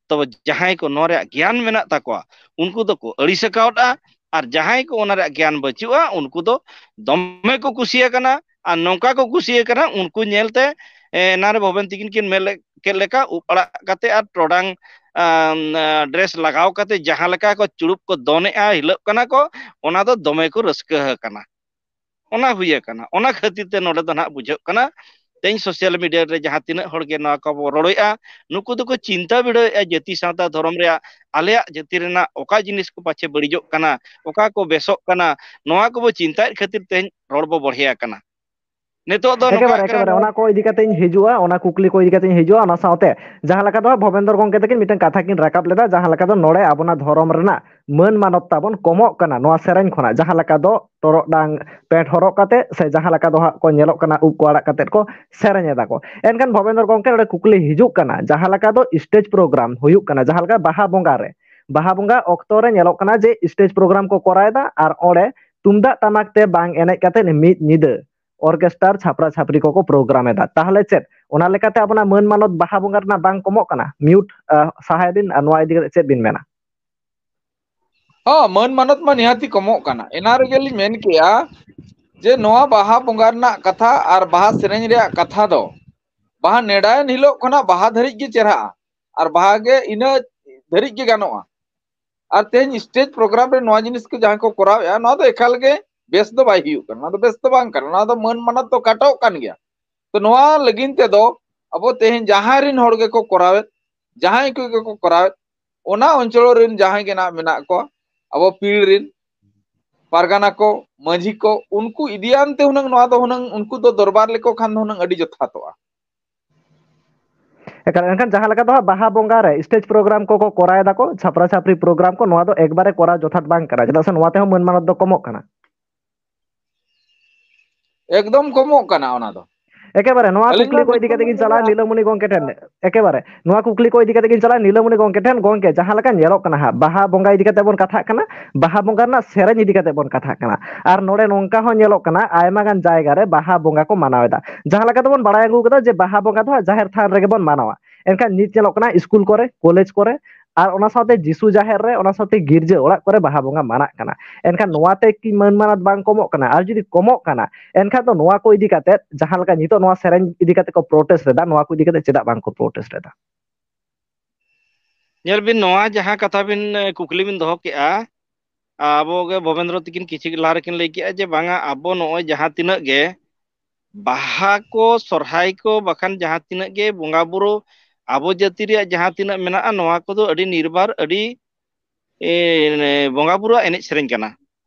ᱛᱚᱵᱮ ᱡᱟᱦᱟᱸᱭ ᱠᱚ ᱱᱚᱣᱟ ᱨᱮᱭᱟᱜ ᱜᱮᱭᱟᱱ ᱢᱮᱱᱟᱜ ᱛᱟᱠᱚᱣᱟ, ᱩᱱᱠᱩ ᱫᱚᱠᱚ ᱟᱹᱲᱤᱥ ᱟᱠᱟᱣᱫᱼᱟ, ᱟᱨ ᱡᱟᱦᱟᱸᱭ ᱠᱚ ᱚᱱᱟ ᱨᱮᱭᱟᱜ ᱜᱮᱭᱟᱱ ᱵᱟᱹᱪᱩᱜᱼᱟ, ᱩᱱᱠᱩ ᱫᱚ ᱫᱚᱢᱮ ᱠᱚ ᱠᱩᱥᱤ ᱟᱠᱟᱱᱟ᱾ ᱟᱨ ᱱᱚᱝᱠᱟ ᱠᱚ ᱠᱩᱥᱤ ᱟᱠᱟᱱᱟ, ᱩᱱᱠᱩ ᱧᱮᱞᱛᱮ, ᱮ, ᱮᱱᱟᱱ ᱨᱮ ᱵᱷᱚᱵᱮᱱ ᱛᱤᱠᱤᱱ ᱠᱤᱱ ᱢᱮᱱ ᱞᱮ-, ᱠᱮᱫ ᱞᱮᱠᱟ, ᱩᱵ ᱟᱲᱟᱜ ᱠᱟᱛᱮ ᱟᱨ ᱴᱚᱰᱟᱝ, ᱟᱢ, ᱟ, ᱰᱨᱮᱥ ᱞᱟᱜᱟᱣ ᱠᱟᱛᱮ ᱡᱟᱦᱟᱸ ᱞᱮᱠᱟ ᱠᱚ ᱪᱩᱲᱩᱵ ᱠᱚ ᱫᱚᱱᱮᱜᱼᱟ, ᱦᱤᱞᱟᱹᱜ ᱠᱟᱱᱟ ᱠᱚ, ᱚᱱᱟ ᱫᱚ ᱫᱚᱢᱮ ᱠᱚ ᱨᱟᱹᱥᱠᱟᱹ ᱟᱠᱟᱱᱟ᱾ ᱚᱱᱟ ᱦᱩᱭ ᱟᱠᱟᱱᱟ᱾ ᱚᱱᱟ ᱠᱷᱟᱹᱛᱤᱨ ᱛᱮ ᱱᱚᱰᱮ ᱫᱚ ᱱᱟᱦᱟᱜ ᱵᱩᱡᱷᱟᱹᱜ ᱠᱟᱱᱟ, ᱛᱮᱦᱮᱧ ᱥᱳᱥᱟᱞ ᱢᱤᱰᱤᱭᱟ ᱨᱮ ᱡᱟᱦᱟᱸ ᱛᱤᱱᱟᱹᱜ ᱦᱚᱲ ᱜᱮ ᱱᱚᱣᱟ ᱠᱚᱵᱚ ᱨᱚᱲᱮᱫᱼᱟ, ᱱᱩᱠᱩ ᱫᱚᱠᱚ ᱪᱤᱱᱛᱟ ᱵᱤᱰᱟᱹᱣᱮᱫᱼᱟ ᱡᱟᱹᱛᱤ ᱥᱟᱶᱛᱟ ᱫᱷᱚᱨᱚᱢ ᱨᱮᱭᱟᱜ, ᱟᱞᱮᱭᱟᱜ ᱡᱟᱹᱛᱤ ᱨᱮᱱᱟᱜ ᱚᱠᱟ ᱡᱤᱱᱤᱥ ᱠᱚ ᱯᱟᱪᱷᱮ ᱵᱟᱹᱲᱤᱡᱚᱜ ᱠᱟᱱᱟ, ᱚᱠᱟ ᱠᱚ ᱵᱮᱥᱚᱜ ᱠᱟᱱᱟ, ᱱᱚᱣᱟ ᱠᱚᱵᱚ ᱪᱤᱱᱛᱟᱭᱮᱫ ᱠᱷᱟᱹᱛᱤᱨ ᱛᱮᱦᱮᱧ ᱨᱚᱲ ᱵᱚ ᱵᱚᱲᱦᱮ ᱟᱠᱟᱱᱟ᱾ ᱱᱤᱛᱚᱜ ᱫᱚ ᱱᱚᱝᱠᱟ ᱮᱠᱮᱵᱟᱨᱮ, ᱠᱟᱱᱟ, ᱮᱠᱮᱵᱟᱨᱮ, ᱱᱚᱣᱟ ᱚᱱᱟ ᱠᱚ ᱤᱫᱤ ᱠᱟᱛᱮ ᱤᱧ ᱦᱤᱡᱩᱜᱼᱟ, ᱚᱱᱟ ᱠᱩᱠᱞᱤ ᱠᱚ ᱤᱫᱤ ᱠᱟᱛᱮ ᱤᱧ ᱦᱤᱡᱩᱜᱼᱟ᱾ ᱚᱱᱟ ᱥᱟᱶᱛᱮ ᱡᱟᱦᱟᱸ ᱞᱮᱠᱟ ᱫᱚ ᱦᱟᱸᱜ ᱵᱷᱚᱵᱮᱱᱫᱨᱚ ᱜᱚᱢᱠᱮ ᱛᱟᱹᱠᱤᱱ ᱢᱤᱫᱴᱟᱝ ᱠᱟᱛᱷᱟ ᱠᱤᱱ ᱨᱟᱠᱟᱵ ᱞᱮᱫᱟ, ᱡᱟᱦᱟᱸ ᱞᱮᱠᱟ ᱫᱚ ᱱᱚᱰᱮ ᱟᱵᱚᱱᱟᱜ ᱫᱷᱚᱨᱚᱢ ᱨᱮᱱᱟᱜ ᱢᱟᱹᱱ ᱢᱟᱱᱚᱛ ᱛᱟᱵᱚᱱ ᱠᱚᱢᱚᱜ ᱠᱟᱱᱟ ᱱᱚᱣᱟ ᱥᱮᱨᱮᱧ ᱠᱷᱚᱱᱟᱜ, ᱡᱟᱦᱟᱸ ᱞᱮᱠᱟ ᱫᱚ ᱴᱚᱨᱚᱰᱟᱝ ᱯᱮᱱᱴ ᱦᱚᱨᱚᱜ ᱠᱟᱛᱮ ᱥᱮ ᱡᱟᱦᱟᱸ ᱞᱮᱠᱟ ᱫᱚ ᱦᱟᱸᱜ ᱠᱚ ᱧᱮᱞᱚᱜ ᱠᱟᱱᱟ ᱩᱵ ᱠᱚ ᱟᱲᱟᱜ ᱠᱟᱛᱮ ᱠᱚ ᱥᱮᱨᱮᱧ ᱮᱫᱟ ᱠᱚ᱾ ᱮᱱᱠᱷᱟᱱ ᱵᱷᱚᱵᱮᱱᱫᱨᱚ ᱜᱚᱢᱠᱮ, ᱱᱚᱰᱮ ᱠᱩᱠᱞᱤ ᱦᱤᱡᱩᱜ ᱠᱟᱱᱟ, ᱡᱟᱦᱟᱸ ᱞᱮᱠᱟ ᱫᱚ ᱥᱴᱮᱡᱽ ᱯᱨᱳᱜᱨᱟᱢ ᱦᱩᱭᱩᱜ ᱠᱟᱱᱟ, ᱡᱟᱦᱟᱸ ᱞᱮᱠᱟ ᱵᱟᱦᱟ ᱵᱚᱸᱜᱟ ᱨᱮ, ᱵᱟᱦᱟ ᱵᱚᱸᱜᱟ ᱚᱠᱛᱚ ᱨᱮ ᱧᱮᱞᱚᱜ ᱠᱟᱱᱟ ᱡᱮ ᱥᱴᱮᱡᱽ ᱯᱨᱳᱜᱨᱟᱢ ᱠᱚ ᱠᱚᱨᱟᱣ ᱮᱫᱟ ᱟᱨ ᱚᱸᱰᱮ ᱛᱩᱢᱫᱟᱜ ᱴᱟᱢᱟᱠ ᱛᱮ ᱵᱟᱝ ᱮᱱᱮᱡ ᱠᱟᱛᱮ ᱢᱤᱫ ᱧᱤᱫᱟᱹ ᱚᱨᱠᱮᱥᱴᱟᱨ ᱪᱷᱟᱯᱨᱟ ᱪᱷᱟᱯᱨᱤ ᱠᱚᱠᱚ ᱯᱨᱳᱜᱨᱟᱢ ᱮᱫᱟ᱾ ᱛᱟᱦᱚᱞᱮ ᱪᱮᱫ ᱚᱱᱟ ᱞᱮᱠᱟᱛᱮ ᱟᱵᱚᱱᱟᱜ ᱢᱟᱹᱱ ᱢᱟᱱᱚᱛ ᱵᱟᱦᱟ ᱵᱚᱸᱜᱟ ᱨᱮᱱᱟᱜ ᱵᱟᱝ ᱠᱚᱢᱚᱜ ᱠᱟᱱᱟ? ᱢᱤᱭᱩᱴ, ᱟᱦ, ᱥᱟᱦᱟᱭ ᱵᱤᱱ, ᱟᱨ ᱱᱚᱣᱟ ᱤᱫᱤ ᱠᱟᱛᱮ ᱪᱮᱫ ᱵᱤᱱ ᱢᱮᱱᱟ? ᱦᱚᱸ, ᱢᱟᱹᱱ ᱢᱟᱱᱚᱛ ᱢᱟ ᱱᱤᱦᱟᱹᱛᱤ ᱠᱚᱢᱚᱜ ᱠᱟᱱᱟ᱾ ᱮᱱᱟ ᱨᱮᱜᱮ ᱞᱤᱧ ᱢᱮᱱ ᱠᱮᱜᱼᱟ ᱡᱮ ᱱᱚᱣᱟ ᱵᱟᱦᱟ ᱵᱚᱸᱜᱟ ᱨᱮᱱᱟᱜ ᱠᱟᱛᱷᱟ ᱟᱨ ᱵᱟᱦᱟ ᱥᱮᱨᱮᱧ ᱨᱮᱭᱟᱜ ᱠᱟᱛᱷᱟ ᱫᱚ ᱵᱟᱦᱟ ᱱᱮᱰᱟᱭᱮᱱ ᱦᱤᱞᱳᱜ ᱠᱷᱚᱱᱟᱜ ᱵᱟᱦᱟ ᱫᱷᱟᱹᱨᱤᱡ ᱜᱮ ᱪᱮᱨᱦᱟᱜᱼᱟ ᱟᱨ ᱵᱟᱦᱟ ᱜᱮ ᱤᱱᱟᱹ ᱫᱷᱟᱹᱨᱤᱡ ᱜᱮ ᱜᱟᱱᱚᱜᱼᱟ᱾ ᱟᱨ ᱛᱮᱦᱮᱧ ᱥᱴᱮᱡᱽ ᱯᱨᱳᱜᱨᱟᱢ ᱨᱮ ᱱᱚᱣᱟ ᱡᱤᱱᱤᱥ ᱠᱚ ᱡᱟᱦᱟᱸ ᱠᱚ ᱠᱚᱨᱟᱣᱮᱫᱼᱟ, ᱱᱚᱣᱟ ᱫᱚ ᱮᱠᱟᱞ ᱜᱮ ᱵᱮᱥ ᱫᱚ ᱵᱟᱭ ᱦᱩᱭᱩᱜ ᱠᱟᱱᱟ, ᱱᱚᱣᱟ ᱫᱚ ᱵᱮᱥ ᱫᱚ ᱵᱟᱝ ᱠᱟᱱᱟ, ᱱᱚᱣᱟ ᱫᱚ ᱢᱟᱹᱱ ᱢᱟᱱᱚᱛ ᱫᱚ ᱠᱟᱴᱚᱜ ᱠᱟᱱ ᱜᱮᱭᱟ᱾ ᱛᱚ ᱱᱚᱣᱟ ᱞᱟᱹᱜᱤᱫ ᱛᱮᱫᱚ ᱟᱵᱚ ᱛᱮᱦᱮᱧ ᱡᱟᱦᱟᱸᱭ ᱨᱤᱱ ᱦᱚᱲ ᱜᱮᱠᱚ ᱠᱚᱨᱟᱣᱮᱫ, ᱡᱟᱦᱟᱸᱭ ᱠᱚ ᱜᱮᱠᱚ ᱠᱚᱨᱟᱣᱮᱫ, ᱚᱱᱟ ᱚᱧᱪᱚᱞ ᱨᱤᱱ ᱡᱟᱦᱟᱸᱭ ᱜᱮ ᱱᱟᱜ ᱢᱮᱱᱟᱜ ᱠᱚᱣᱟ, ᱟᱵᱚ ᱯᱤᱲ ᱨᱤᱱ ᱯᱟᱨᱜᱟᱱᱟ ᱠᱚ, ᱢᱟᱹᱡᱷᱤ ᱠᱚ, ᱩᱱᱠᱩ ᱤᱫᱤᱭᱟᱱ ᱛᱮ ᱦᱩᱱᱟᱹᱝ ᱱᱚᱣᱟ ᱫᱚ ᱦᱩᱱᱟᱹᱝ ᱩᱱᱠᱩ ᱫᱚ ᱫᱚᱨᱵᱟᱨ ᱞᱮᱠᱚ ᱠᱷᱟᱱ ᱫᱚ ᱦᱩᱱᱟᱹᱝ ᱟᱹᱰᱤ ᱡᱚᱛᱷᱟᱛᱚᱜᱼᱟ᱾ ᱮᱠᱟᱞ, ᱮᱱᱠᱷᱟᱱ ᱡᱟᱦᱟᱸ ᱞᱮᱠᱟ ᱫᱚ ᱦᱟᱸᱜ ᱵᱟᱦᱟ ᱵᱚᱸᱜᱟ ᱨᱮ ᱥᱴᱮᱡᱽ ᱯᱨᱳᱜᱨᱟᱢ ᱠᱚᱠᱚ ᱠᱚᱨᱟᱣ ᱮᱫᱟ ᱠᱚ, ᱪᱷᱟᱯᱨᱟ ᱪᱷᱟᱯᱨᱤ ᱯᱨᱳᱜᱨᱟᱢ ᱠᱚ, ᱱᱚᱣᱟ ᱫᱚ ᱮᱠᱵᱟᱨᱮ ᱠᱚᱨᱟᱣ ᱡᱚᱛᱷᱟᱛ ᱵᱟᱝ ᱠᱟᱱᱟ, ᱪᱮᱫᱟᱜ ᱥᱮ ᱱᱚᱣᱟ ᱛᱮᱦᱚᱸ ᱢᱟᱹᱱ ᱢᱟᱱᱚᱛ ᱫᱚ ᱠᱚᱢᱚᱜ ᱠᱟᱱᱟ᱾ ᱮᱠᱫᱚᱢ ᱠᱚᱢᱚᱜ ᱠᱟᱱᱟ ᱚᱱᱟ ᱫᱚ᱾ ᱮᱠᱮᱵᱟᱨᱮ ᱱᱚᱣᱟ ᱟᱹᱞᱤᱧ ᱠᱩᱠᱞᱤ ᱢᱟ ᱠᱚ ᱤᱫᱤ ᱠᱟᱛᱮ ᱜᱮᱧ ᱪᱟᱞᱟᱜᱼᱟ ᱱᱤᱞᱟᱹᱢᱚᱱᱤ ᱜᱚᱢᱠᱮ ᱴᱷᱮᱱ᱾ ᱮᱠᱮᱵᱟᱨᱮ ᱱᱚᱣᱟ ᱠᱩᱠᱞᱤ ᱠᱚ ᱤᱫᱤ ᱠᱟᱛᱮ ᱜᱮᱧ ᱪᱟᱞᱟᱜᱼᱟ ᱱᱤᱞᱟᱹᱢᱚᱱᱤ ᱜᱚᱢᱠᱮ ᱴᱷᱮᱱ᱾ ᱜᱚᱢᱠᱮ, ᱡᱟᱦᱟᱸ ᱞᱮᱠᱟ ᱧᱮᱞᱚᱜ ᱠᱟᱱᱟ ᱦᱟᱸᱜ, ᱵᱟᱦᱟ ᱵᱚᱸᱜᱟ ᱤᱫᱤ ᱠᱟᱛᱮ ᱵᱚᱱ ᱠᱟᱛᱷᱟᱜ ᱠᱟᱱᱟ, ᱵᱟᱦᱟ ᱵᱚᱸᱜᱟ ᱨᱮᱱᱟᱜ ᱥᱮᱨᱮᱧ ᱤᱫᱤ ᱠᱟᱛᱮ ᱵᱚᱱ ᱠᱟᱛᱷᱟᱜ ᱠᱟᱱᱟ᱾ ᱟᱨ ᱱᱚᱰᱮ ᱱᱚᱝᱠᱟ ᱦᱚᱸ ᱧᱮᱞᱚᱜ ᱠᱟᱱᱟ, ᱟᱭᱢᱟ ᱜᱟᱱ ᱡᱟᱭᱜᱟ ᱨᱮ ᱵᱟᱦᱟ ᱵᱚᱸᱜᱟ ᱠᱚ ᱢᱟᱱᱟᱣ ᱮᱫᱟ᱾ ᱡᱟᱦᱟᱸ ᱞᱮᱠᱟ ᱛᱮᱵᱚᱱ ᱵᱟᱲᱟᱭ ᱟᱹᱜᱩ ᱠᱟᱫᱟ ᱡᱮ ᱵᱟᱦᱟ ᱵᱚᱸᱜᱟ ᱫᱚ ᱦᱟᱸᱜ ᱡᱟᱦᱮᱨ ᱛᱷᱟᱱ ᱨᱮᱜᱮ ᱵᱚᱱ ᱢᱟᱱᱟᱣᱟ, ᱮᱱᱠᱷᱟᱱ ᱱᱤᱛ ᱧᱮᱞᱚᱜ ᱠᱟᱱᱟ ᱥᱠᱩᱞ ᱠᱚᱨᱮ, ᱠᱚᱞᱮᱡᱽ ᱠᱚᱨᱮ, ᱟᱨ ᱚᱱᱟ ᱥᱟᱶᱛᱮ ᱡᱤᱥᱩ ᱡᱟᱦᱮᱨ ᱨᱮ, ᱚᱱᱟ ᱥᱟᱶᱛᱮ ᱜᱤᱨᱡᱟᱹ ᱚᱲᱟᱜ ᱠᱚᱨᱮ ᱵᱟᱦᱟ ᱵᱚᱸᱜᱟ ᱢᱟᱱᱟᱜ ᱠᱟᱱᱟ᱾ ᱮᱱᱠᱷᱟᱱ ᱱᱚᱣᱟ ᱛᱮ ᱠᱤ ᱢᱟᱹᱱ ᱢᱟᱱᱚᱛ ᱵᱟᱝ ᱠᱚᱢᱚᱜ ᱠᱟᱱᱟ? ᱟᱨ ᱡᱩᱫᱤ ᱠᱚᱢᱚᱜ ᱠᱟᱱᱟ, ᱮᱱᱠᱷᱟᱱ ᱫᱚ ᱱᱚᱣᱟ ᱠᱚ ᱤᱫᱤ ᱠᱟᱛᱮ, ᱡᱟᱦᱟᱸ ᱞᱮᱠᱟ ᱱᱤᱛᱚᱜ ᱱᱚᱣᱟ ᱥᱮᱨᱮᱧ ᱤᱫᱤ ᱠᱟᱛᱮ ᱠᱚ ᱯᱨᱚᱴᱮᱥᱴ ᱮᱫᱟ, ᱱᱚᱣᱟ ᱠᱚ ᱤᱫᱤ ᱠᱟᱛᱮ ᱪᱮᱫᱟᱜ ᱵᱟᱝ ᱠᱚ ᱯᱨᱚᱴᱮᱥᱴ ᱮᱫᱟ? ᱧᱮᱞ ᱵᱤᱱ, ᱱᱚᱣᱟ ᱡᱟᱦᱟᱸ ᱠᱟᱛᱷᱟ ᱵᱤᱱ, ᱮ, ᱠᱩᱠᱞᱤ ᱵᱤᱱ ᱫᱚᱦᱚ ᱠᱮᱜᱼᱟ, ᱟᱵᱚ ᱜᱮ ᱵᱷᱚᱵᱮᱱᱫᱨᱚ ᱛᱤᱠᱤᱱ ᱠᱤᱪᱷᱩ ᱞᱟᱦᱟ ᱨᱮᱠᱤᱱ ᱞᱟᱹᱭ ᱠᱮᱜᱼᱟ ᱡᱮ ᱵᱟᱝᱟ, ᱟᱵᱚ ᱱᱚᱜᱼᱚᱭ ᱡᱟᱦᱟᱸ ᱛᱤᱱᱟᱹᱜ ᱜᱮ ᱵᱟᱦᱟ ᱠᱚ, ᱥᱚᱨᱦᱟᱭ ᱠᱚ, ᱵᱟᱠᱷᱟᱱ ᱡᱟᱦᱟᱸ ᱛᱤᱱᱟᱹᱜ ᱜᱮ ᱵᱚᱸᱜᱟ ᱵᱩᱨᱩ, ᱟᱵᱚ ᱡᱟᱹᱛᱤ ᱨᱮᱭᱟᱜ ᱡᱟᱦᱟᱸ ᱛᱤᱱᱟᱹᱜ ᱢᱮᱱᱟᱜᱼᱟ, ᱱᱚᱣᱟ ᱠᱚᱫᱚ ᱟᱹᱰᱤ ᱱᱤᱨᱵᱟᱨ, ᱟᱹᱰᱤ, ᱮ, ᱵᱚᱸᱜᱟ ᱵᱩᱨᱩᱣᱟᱜ ᱮᱱᱮᱡ ᱥᱮᱨᱮᱧ ᱠᱟᱱᱟ᱾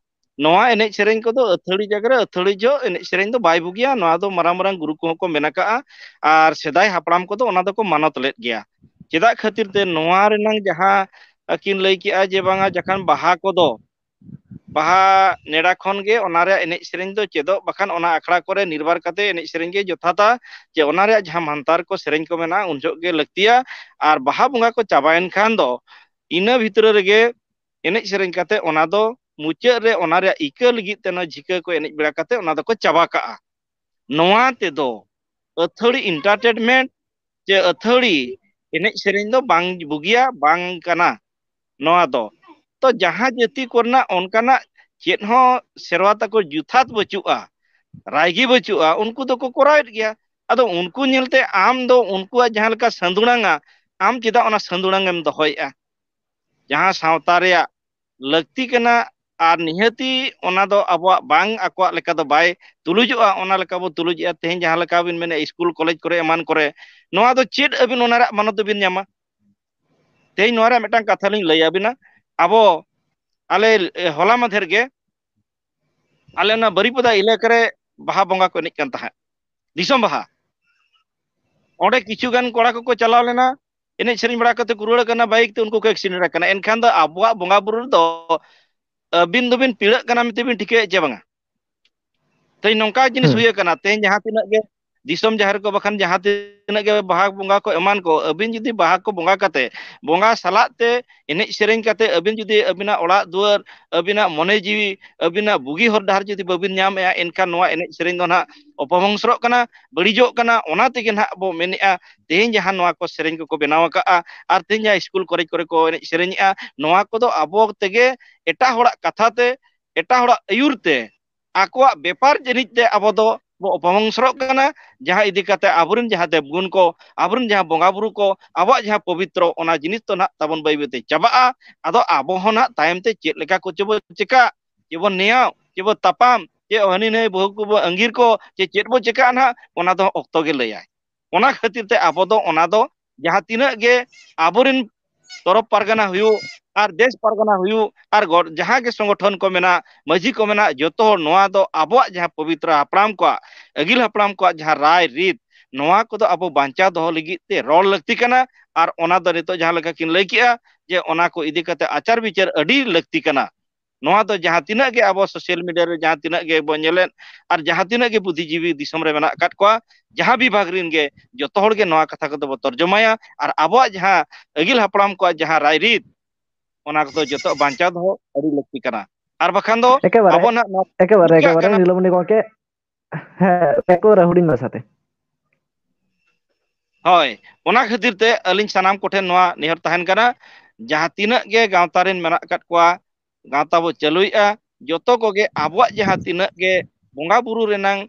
ᱱᱚᱣᱟ ᱮᱱᱮᱡ ᱥᱮᱨᱮᱧ ᱠᱚᱫᱚ ᱟᱹᱛᱷᱟᱹᱲᱤ ᱡᱟᱭᱜᱟ ᱨᱮ ᱟᱹᱛᱷᱟᱹᱲᱤ ᱡᱚᱦᱚᱜ ᱮᱱᱮᱡ ᱥᱮᱨᱮᱧ ᱫᱚ ᱵᱟᱭ ᱵᱩᱜᱤᱭᱟ᱾ ᱱᱚᱣᱟ ᱫᱚ ᱢᱟᱨᱟᱝ ᱢᱟᱨᱟᱝ ᱜᱩᱨᱩ ᱠᱚᱦᱚᱸ ᱠᱚ ᱢᱮᱱ ᱟᱠᱟᱜᱼᱟ, ᱟᱨ ᱥᱮᱫᱟᱭ ᱦᱟᱯᱲᱟᱢ ᱠᱚᱫᱚ ᱚᱱᱟ ᱫᱚᱠᱚ ᱢᱟᱱᱚᱛ ᱞᱮᱫ ᱜᱮᱭᱟ᱾ ᱪᱮᱫᱟᱜ ᱠᱷᱟᱹᱛᱤᱨ ᱛᱮ ᱱᱚᱣᱟ ᱨᱮᱱᱟᱝ ᱡᱟᱦᱟᱸ ᱟᱹᱠᱤᱱ ᱞᱟᱹᱭ ᱠᱮᱜᱼᱟ ᱡᱮ ᱵᱟᱝᱟ ᱡᱟᱠᱷᱟᱱ ᱵᱟᱦᱟ ᱠᱚᱫᱚ, ᱵᱟᱦᱟ ᱱᱮᱰᱟ ᱠᱷᱚᱱ ᱜᱮ ᱚᱱᱟ ᱨᱮᱭᱟᱜ ᱮᱱᱮᱡ ᱥᱮᱨᱮᱧ ᱫᱚ ᱪᱮᱫᱚᱜ, ᱵᱟᱠᱷᱟᱱ ᱚᱱᱟ ᱟᱠᱷᱲᱟ ᱠᱚᱨᱮ ᱱᱤᱨᱵᱟᱨ ᱠᱟᱛᱮ ᱮᱱᱮᱡ ᱥᱮᱨᱮᱧ ᱜᱮ ᱡᱚᱛᱷᱟᱛᱟ, ᱡᱮ ᱚᱱᱟ ᱨᱮᱭᱟᱜ ᱡᱟᱦᱟᱸ ᱢᱟᱱᱛᱟᱨ ᱠᱚ ᱥᱮᱨᱮᱧ ᱠᱚ ᱢᱮᱱᱟᱜᱼᱟ ᱩᱱ ᱡᱚᱦᱚᱜ ᱜᱮ ᱞᱟᱹᱠᱛᱤᱭᱟ᱾ ᱟᱨ ᱵᱟᱦᱟ ᱵᱚᱸᱜᱟ ᱠᱚ ᱪᱟᱵᱟᱭᱮᱱ ᱠᱷᱟᱱ ᱫᱚ ᱤᱱᱟᱹ ᱵᱷᱤᱛᱨᱤ ᱨᱮᱜᱮ ᱮᱱᱮᱡ ᱥᱮᱨᱮᱧ ᱠᱟᱛᱮ ᱚᱱᱟ ᱫᱚ ᱢᱩᱪᱟᱹᱫ ᱨᱮ ᱚᱱᱟ ᱨᱮᱭᱟᱜ ᱤᱠᱟᱹ ᱞᱟᱹᱜᱤᱫ ᱛᱮ ᱚᱱᱟ ᱡᱷᱤᱠᱟᱹ ᱠᱚ ᱮᱱᱮᱡ ᱵᱟᱲᱟ ᱠᱟᱛᱮ ᱚᱱᱟ ᱫᱚᱠᱚ ᱪᱟᱵᱟ ᱠᱟᱜᱼᱟ᱾ ᱱᱚᱣᱟ ᱛᱮᱫᱚ ᱟᱹᱛᱷᱟᱹᱲᱤ entertainment ᱪᱮ ᱟᱹᱛᱷᱟᱹᱲᱤ ᱮᱱᱮᱡ ᱥᱮᱨᱮᱧ ᱫᱚ ᱵᱟᱝ ᱵᱩᱜᱤᱭᱟ, ᱵᱟᱝ ᱠᱟᱱᱟ ᱱᱚᱣᱟ ᱫᱚ᱾ ᱛᱚ ᱡᱟᱦᱟᱸ ᱡᱟᱹᱛᱤ ᱠᱚᱨᱮᱱᱟᱜ ᱚᱱᱠᱟᱱᱟᱜ ᱪᱮᱫ ᱦᱚᱸ ᱥᱮᱨᱣᱟ ᱛᱟᱠᱚ ᱡᱚᱛᱷᱟᱛ ᱵᱟᱹᱪᱩᱜᱼᱟ, ᱨᱟᱭᱜᱤ ᱵᱟᱹᱪᱩᱜᱼᱟ, ᱩᱱᱠᱩ ᱫᱚᱠᱚ ᱠᱚᱨᱟᱣᱮᱫ ᱜᱮᱭᱟ᱾ ᱟᱫᱚ ᱩᱱᱠᱩ ᱧᱮᱞᱛᱮ ᱟᱢ ᱫᱚ ᱩᱱᱠᱩᱣᱟᱜ ᱡᱟᱦᱟᱸ ᱞᱮᱠᱟ ᱥᱟᱹᱫᱩᱲᱟᱝᱟ, ᱟᱢ ᱪᱮᱫᱟᱜ ᱚᱱᱟ ᱥᱟᱹᱫᱩᱲᱟᱝ ᱮᱢ ᱫᱚᱦᱚᱭᱮᱫᱼᱟ? ᱡᱟᱦᱟᱸ ᱥᱟᱶᱛᱟ ᱨᱮᱭᱟᱜ ᱞᱟᱹᱠᱛᱤ ᱠᱟᱱᱟ, ᱟᱨ ᱱᱤᱦᱟᱹᱛᱤ ᱚᱱᱟ ᱫᱚ ᱟᱵᱚᱣᱟᱜ ᱵᱟᱝ ᱟᱠᱚᱣᱟᱜ ᱞᱮᱠᱟ ᱫᱚ ᱵᱟᱭ ᱛᱩᱞᱩᱡᱚᱜᱼᱟ᱾ ᱚᱱᱟ ᱞᱮᱠᱟ ᱵᱚ ᱛᱩᱞᱩᱡᱮᱜᱼᱟ᱾ ᱛᱮᱦᱮᱧ ᱡᱟᱦᱟᱸ ᱞᱮᱠᱟ ᱵᱤᱱ ᱢᱮᱱᱮᱫ ᱥᱠᱩᱞ ᱠᱚᱞᱮᱡᱽ ᱠᱚᱨᱮ ᱮᱢᱟᱱ ᱠᱚᱨᱮ, ᱱᱚᱣᱟ ᱫᱚ ᱪᱮᱫ ᱟᱹᱵᱤᱱ ᱚᱱᱟ ᱨᱮᱭᱟᱜ ᱢᱟᱱᱚᱛ ᱫᱚᱵᱤᱱ ᱧᱟᱢᱟ? ᱛᱮᱦᱮᱧ ᱱᱚᱣᱟ ᱨᱮᱭᱟᱜ ᱢᱤᱫᱴᱟᱝ ᱠᱟᱛᱷᱟ ᱞᱤᱧ ᱞᱟᱹᱭ ᱟᱵᱤᱱᱟ᱾ ᱟᱵᱚ, ᱟᱞᱮ, ᱮ, ᱦᱚᱞᱟ ᱢᱟᱫᱷᱮᱨ ᱜᱮ ᱟᱞᱮ ᱚᱱᱟ ᱵᱟᱹᱨᱤᱯᱟᱫᱟ ᱮᱞᱟᱠᱟ ᱨᱮ ᱵᱟᱦᱟ ᱵᱚᱸᱜᱟ ᱠᱚ ᱮᱱᱮᱡ ᱠᱟᱱ ᱛᱟᱦᱮᱸᱫ, ᱫᱤᱥᱚᱢ ᱵᱟᱦᱟ᱾ ᱚᱸᱰᱮ ᱠᱤᱪᱷᱩ ᱜᱟᱱ ᱠᱚᱲᱟ ᱠᱚᱠᱚ ᱪᱟᱞᱟᱣ ᱞᱮᱱᱟ, ᱮᱱᱮᱡ ᱥᱮᱨᱮᱧ ᱵᱟᱲᱟ ᱠᱟᱛᱮ ᱠᱚ ᱨᱩᱣᱟᱹᱲ ᱠᱟᱱᱟ, ᱵᱟᱭᱤᱠ ᱛᱮ ᱩᱱᱠᱩ ᱠᱚ accident ᱟᱠᱟᱱᱟ᱾ ᱮᱱᱠᱷᱟᱱ ᱫᱚ ᱟᱵᱚᱣᱟᱜ ᱵᱚᱸᱜᱟ ᱵᱩᱨᱩ ᱨᱮᱫᱚ ᱟᱹᱵᱤᱱ ᱫᱚᱵᱤᱱ ᱯᱤᱲᱟᱹᱜ ᱠᱟᱱᱟ ᱢᱮᱱᱛᱮ ᱵᱤᱱ ᱴᱷᱤᱠᱟᱹᱭᱮᱫ ᱪᱮ ᱵᱟᱝᱟ? ᱛᱮᱦᱮᱧ ᱱᱚᱝᱠᱟ ᱡᱤᱱᱤᱥ ᱦᱩᱸ᱾ ᱦᱩᱭ ᱟᱠᱟᱱᱟ, ᱛᱮᱦᱮᱧ ᱡᱟᱦᱟᱸ ᱛᱤᱱᱟᱹᱜ ᱜᱮ ᱫᱤᱥᱚᱢ ᱡᱟᱦᱮᱨ ᱠᱚ ᱵᱟᱠᱷᱟᱱ ᱡᱟᱦᱟᱸ ᱛᱤᱱᱟᱹᱜ ᱜᱮ ᱵᱟᱦᱟ ᱵᱚᱸᱜᱟ ᱠᱚ ᱮᱢᱟᱱ ᱠᱚ, ᱟᱹᱵᱤᱱ ᱡᱩᱫᱤ ᱵᱟᱦᱟ ᱠᱚ ᱵᱚᱸᱜᱟ ᱠᱟᱛᱮ ᱵᱚᱸᱜᱟ ᱥᱟᱞᱟᱜ ᱛᱮ ᱮᱱᱮᱡ ᱥᱮᱨᱮᱧ ᱠᱟᱛᱮ ᱟᱹᱵᱤᱱ ᱡᱩᱫᱤ ᱟᱹᱵᱤᱱᱟᱜ ᱚᱲᱟᱜ ᱫᱩᱣᱟᱹᱨ, ᱟᱹᱵᱤᱱᱟᱜ ᱢᱚᱱᱮ ᱡᱤᱣᱤ, ᱟᱹᱵᱤᱱᱟᱜ ᱵᱩᱜᱤ ᱦᱚᱨ ᱰᱟᱦᱟᱨ ᱡᱩᱫᱤ ᱵᱟᱹᱵᱤᱱ ᱧᱟᱢᱮᱜᱼᱟ, ᱮᱱᱠᱷᱟᱱ ᱱᱚᱣᱟ ᱮᱱᱮᱡ ᱥᱮᱨᱮᱧ ᱫᱚ ᱱᱟᱦᱟᱜ ᱚᱯᱚᱵᱚᱝᱥᱚᱨᱚᱜ ᱠᱟᱱᱟ, ᱵᱟᱹᱲᱤᱡᱚᱜ ᱠᱟᱱᱟ᱾ ᱚᱱᱟ ᱛᱮᱜᱮ ᱱᱟᱦᱟᱜ ᱵᱚ ᱢᱮᱱᱮᱜᱼᱟ, ᱛᱮᱦᱮᱧ ᱡᱟᱦᱟᱸ ᱱᱚᱣᱟ ᱠᱚ ᱥᱮᱨᱮᱧ ᱠᱚᱠᱚ ᱵᱮᱱᱟᱣ ᱟᱠᱟᱜᱼᱟ ᱟᱨ ᱛᱮᱦᱮᱧ ᱡᱟᱦᱟᱸ ᱥᱠᱩᱞ ᱠᱚᱞᱮᱡᱽ ᱠᱚᱨᱮ ᱠᱚ ᱮᱱᱮᱡ ᱥᱮᱨᱮᱧᱮᱜᱼᱟ, ᱱᱚᱣᱟ ᱠᱚᱫᱚ ᱟᱵᱚ ᱛᱮᱜᱮ ᱮᱴᱟᱜ ᱦᱚᱲᱟᱜ ᱠᱟᱛᱷᱟ ᱛᱮ, ᱮᱴᱟᱜ ᱦᱚᱲᱟᱜ ᱟᱹᱭᱩᱨ ᱛᱮ, ᱟᱠᱚᱣᱟᱜ ᱵᱮᱯᱟᱨ ᱡᱟᱹᱱᱤᱡ ᱛᱮ ᱟᱵᱚ ᱫᱚ ᱵᱚ ᱚᱯᱚᱵᱚᱝᱥᱚᱨᱚᱜ ᱠᱟᱱᱟ, ᱡᱟᱦᱟᱸ ᱤᱫᱤ ᱠᱟᱛᱮ ᱟᱵᱚᱨᱮᱱ ᱡᱟᱦᱟᱸ ᱫᱮᱵᱽᱜᱩᱱ ᱠᱚ, ᱟᱵᱚᱨᱮᱱ ᱡᱟᱦᱟᱸ ᱵᱚᱸᱜᱟ ᱵᱩᱨᱩ ᱠᱚ, ᱟᱵᱚᱣᱟᱜ ᱡᱟᱦᱟᱸ ᱯᱚᱵᱤᱛᱨᱚ, ᱚᱱᱟ ᱡᱤᱱᱤᱥ ᱫᱚ ᱱᱟᱦᱟᱜ ᱛᱟᱵᱚᱱ ᱵᱟᱹᱭ ᱵᱟᱹᱭ ᱛᱮ ᱪᱟᱵᱟᱜᱼᱟ᱾ ᱟᱫᱚ ᱟᱵᱚ ᱦᱚᱸ ᱱᱟᱦᱟᱜ ᱛᱟᱭᱚᱢ ᱛᱮ ᱪᱮᱫ ᱞᱮᱠᱟ ᱠᱚ ᱪᱚ ᱵᱚ ᱪᱮᱠᱟᱜ, ᱪᱮ ᱵᱚ ᱱᱮᱭᱟᱣ, ᱪᱮ ᱵᱚ ᱛᱟᱯᱟᱢ, ᱪᱮ ᱦᱟᱹᱱᱤ ᱱᱟᱹᱭ ᱵᱟᱹᱦᱩ ᱠᱚᱵᱚ ᱟᱸᱜᱤᱨ ᱠᱚ, ᱪᱮ ᱪᱮᱫ ᱵᱚ ᱪᱮᱠᱟᱜᱼᱟ ᱱᱟᱦᱟᱜ, ᱚᱱᱟ ᱫᱚ ᱚᱠᱛᱚ ᱜᱮ ᱞᱟᱹᱭᱟᱭ᱾ ᱚᱱᱟ ᱠᱷᱟᱹᱛᱤᱨ ᱛᱮ ᱟᱵᱚ ᱫᱚ ᱚᱱᱟ ᱫᱚ ᱡᱟᱦᱟᱸ ᱛᱤᱱᱟᱹᱜ ᱜᱮ ᱟᱵᱚᱨᱮᱱ ᱛᱚᱨᱚᱯ ᱯᱟᱨᱜᱟᱱᱟ ᱦᱩᱭᱩᱜ, ᱟᱨ ᱫᱮᱥ ᱯᱟᱨᱜᱟᱱᱟ ᱦᱩᱭᱩᱜ, ᱟᱨ ᱜᱚᱴ-, ᱡᱟᱦᱟᱸ ᱜᱮ ᱥᱚᱝᱜᱚᱴᱷᱚᱱ ᱠᱚ ᱢᱮᱱᱟᱜ, ᱢᱟᱹᱡᱷᱤ ᱠᱚ ᱢᱮᱱᱟᱜ, ᱡᱚᱛᱚ ᱦᱚᱲ ᱱᱚᱣᱟ ᱫᱚ ᱟᱵᱚᱣᱟᱜ ᱡᱟᱦᱟᱸ ᱯᱚᱵᱤᱛᱨᱚ ᱦᱟᱯᱲᱟᱢ ᱠᱚᱣᱟᱜ, ᱟᱹᱜᱤᱞ ᱦᱟᱯᱲᱟᱢ ᱠᱚᱣᱟᱜ ᱡᱟᱦᱟᱸ ᱨᱟᱭ ᱨᱤᱛ, ᱱᱚᱣᱟ ᱠᱚᱫᱚ ᱟᱵᱚ ᱵᱟᱧᱪᱟᱣ ᱫᱚᱦᱚ ᱞᱟᱹᱜᱤᱫ ᱛᱮ ᱨᱚᱲ ᱞᱟᱹᱠᱛᱤ ᱠᱟᱱᱟ᱾ ᱟᱨ ᱚᱱᱟ ᱫᱚ ᱱᱤᱛᱚᱜ ᱡᱟᱦᱟᱸ ᱞᱮᱠᱟ ᱠᱤᱱ ᱞᱟᱹᱭ ᱠᱮᱜᱼᱟ ᱡᱮ ᱚᱱᱟ ᱠᱚ ᱤᱫᱤ ᱠᱟᱛᱮ ᱟᱪᱟᱨ ᱵᱤᱪᱟᱹᱨ ᱟᱹᱰᱤ ᱞᱟᱹᱠᱛᱤ ᱠᱟᱱᱟ᱾ ᱱᱚᱣᱟ ᱫᱚ ᱡᱟᱦᱟᱸ ᱛᱤᱱᱟᱹᱜ ᱜᱮ ᱟᱵᱚ social media ᱨᱮ ᱡᱟᱦᱟᱸ ᱛᱤᱱᱟᱹᱜ ᱜᱮ ᱵᱚᱱ ᱧᱮᱞᱮᱫ, ᱟᱨ ᱡᱟᱦᱟᱸ ᱛᱤᱱᱟᱹᱜ ᱜᱮ ᱵᱩᱫᱽᱫᱷᱤᱡᱤᱵᱤ ᱫᱤᱥᱚᱢ ᱨᱮ ᱢᱮᱱᱟᱜ ᱟᱠᱟᱫ ᱠᱚᱣᱟ, ᱡᱟᱦᱟᱸ ᱵᱤᱵᱷᱟᱜᱽ ᱨᱤᱱ ᱜᱮ, ᱡᱚᱛᱚ ᱦᱚᱲ ᱜᱮ ᱱᱚᱣᱟ ᱠᱟᱛᱷᱟ ᱠᱚᱫᱚ ᱵᱚ ᱛᱚᱨᱡᱚᱢᱟᱭᱟ᱾ ᱟᱨ ᱟᱵᱚᱣᱟᱜ ᱡᱟᱦᱟᱸ ᱟᱹᱜᱤᱞ ᱦᱟᱯᱲᱟᱢ ᱠᱚᱣᱟᱜ ᱡᱟᱦᱟᱸ ᱨᱟᱭᱨᱤᱛ, ᱚᱱᱟ ᱠᱚᱫᱚ ᱡᱚᱛᱚ ᱵᱟᱧᱪᱟᱣ ᱫᱚᱦᱚ ᱟᱹᱰᱤ ᱞᱟᱹᱠᱛᱤ ᱠᱟᱱᱟ᱾ ᱟᱨ ᱵᱟᱠᱷᱟᱱ ᱫᱚ ᱮᱠᱮᱵᱟᱨᱮ, ᱟᱵᱚ ᱱᱟᱜ ᱱᱚᱣᱟ ᱮᱠᱮᱵᱟᱨᱮ, ᱪᱤᱠᱟᱹᱜ ᱮᱠᱮᱵᱟᱨᱮ, ᱠᱟᱱᱟ᱾ ᱱᱤᱞᱚᱢᱚᱱᱤ ᱜᱚᱢᱠᱮ᱾ ᱦᱮᱸ, ᱮᱠᱮᱵᱟᱨᱮ ᱦᱩᱰᱤᱧ ᱢᱟᱪᱷᱟᱛᱮ᱾ ᱦᱳᱭ, ᱚᱱᱟ ᱠᱷᱟᱹᱛᱤᱨ ᱛᱮ ᱟᱹᱞᱤᱧ ᱥᱟᱱᱟᱢ ᱠᱚᱴᱷᱮᱱ ᱱᱚᱣᱟ ᱱᱮᱦᱚᱨ ᱛᱟᱦᱮᱱ ᱠᱟᱱᱟ, ᱡᱟᱦᱟᱸ ᱛᱤᱱᱟᱹᱜ ᱜᱮ ᱜᱟᱶᱛᱟ ᱨᱮᱱ ᱢᱮᱱᱟᱜ ᱟᱠᱟᱫ ᱠᱚᱣᱟ, ᱜᱟᱶᱛᱟ ᱵᱚ ᱪᱟᱹᱞᱩᱭᱮᱫᱼᱟ, ᱡᱚᱛᱚ ᱠᱚᱜᱮ ᱟᱵᱚᱣᱟᱜ ᱡᱟᱦᱟᱸ ᱛᱤᱱᱟᱹᱜ ᱜᱮ ᱵᱚᱸᱜᱟ ᱵᱩᱨᱩ ᱨᱮᱱᱟᱝ,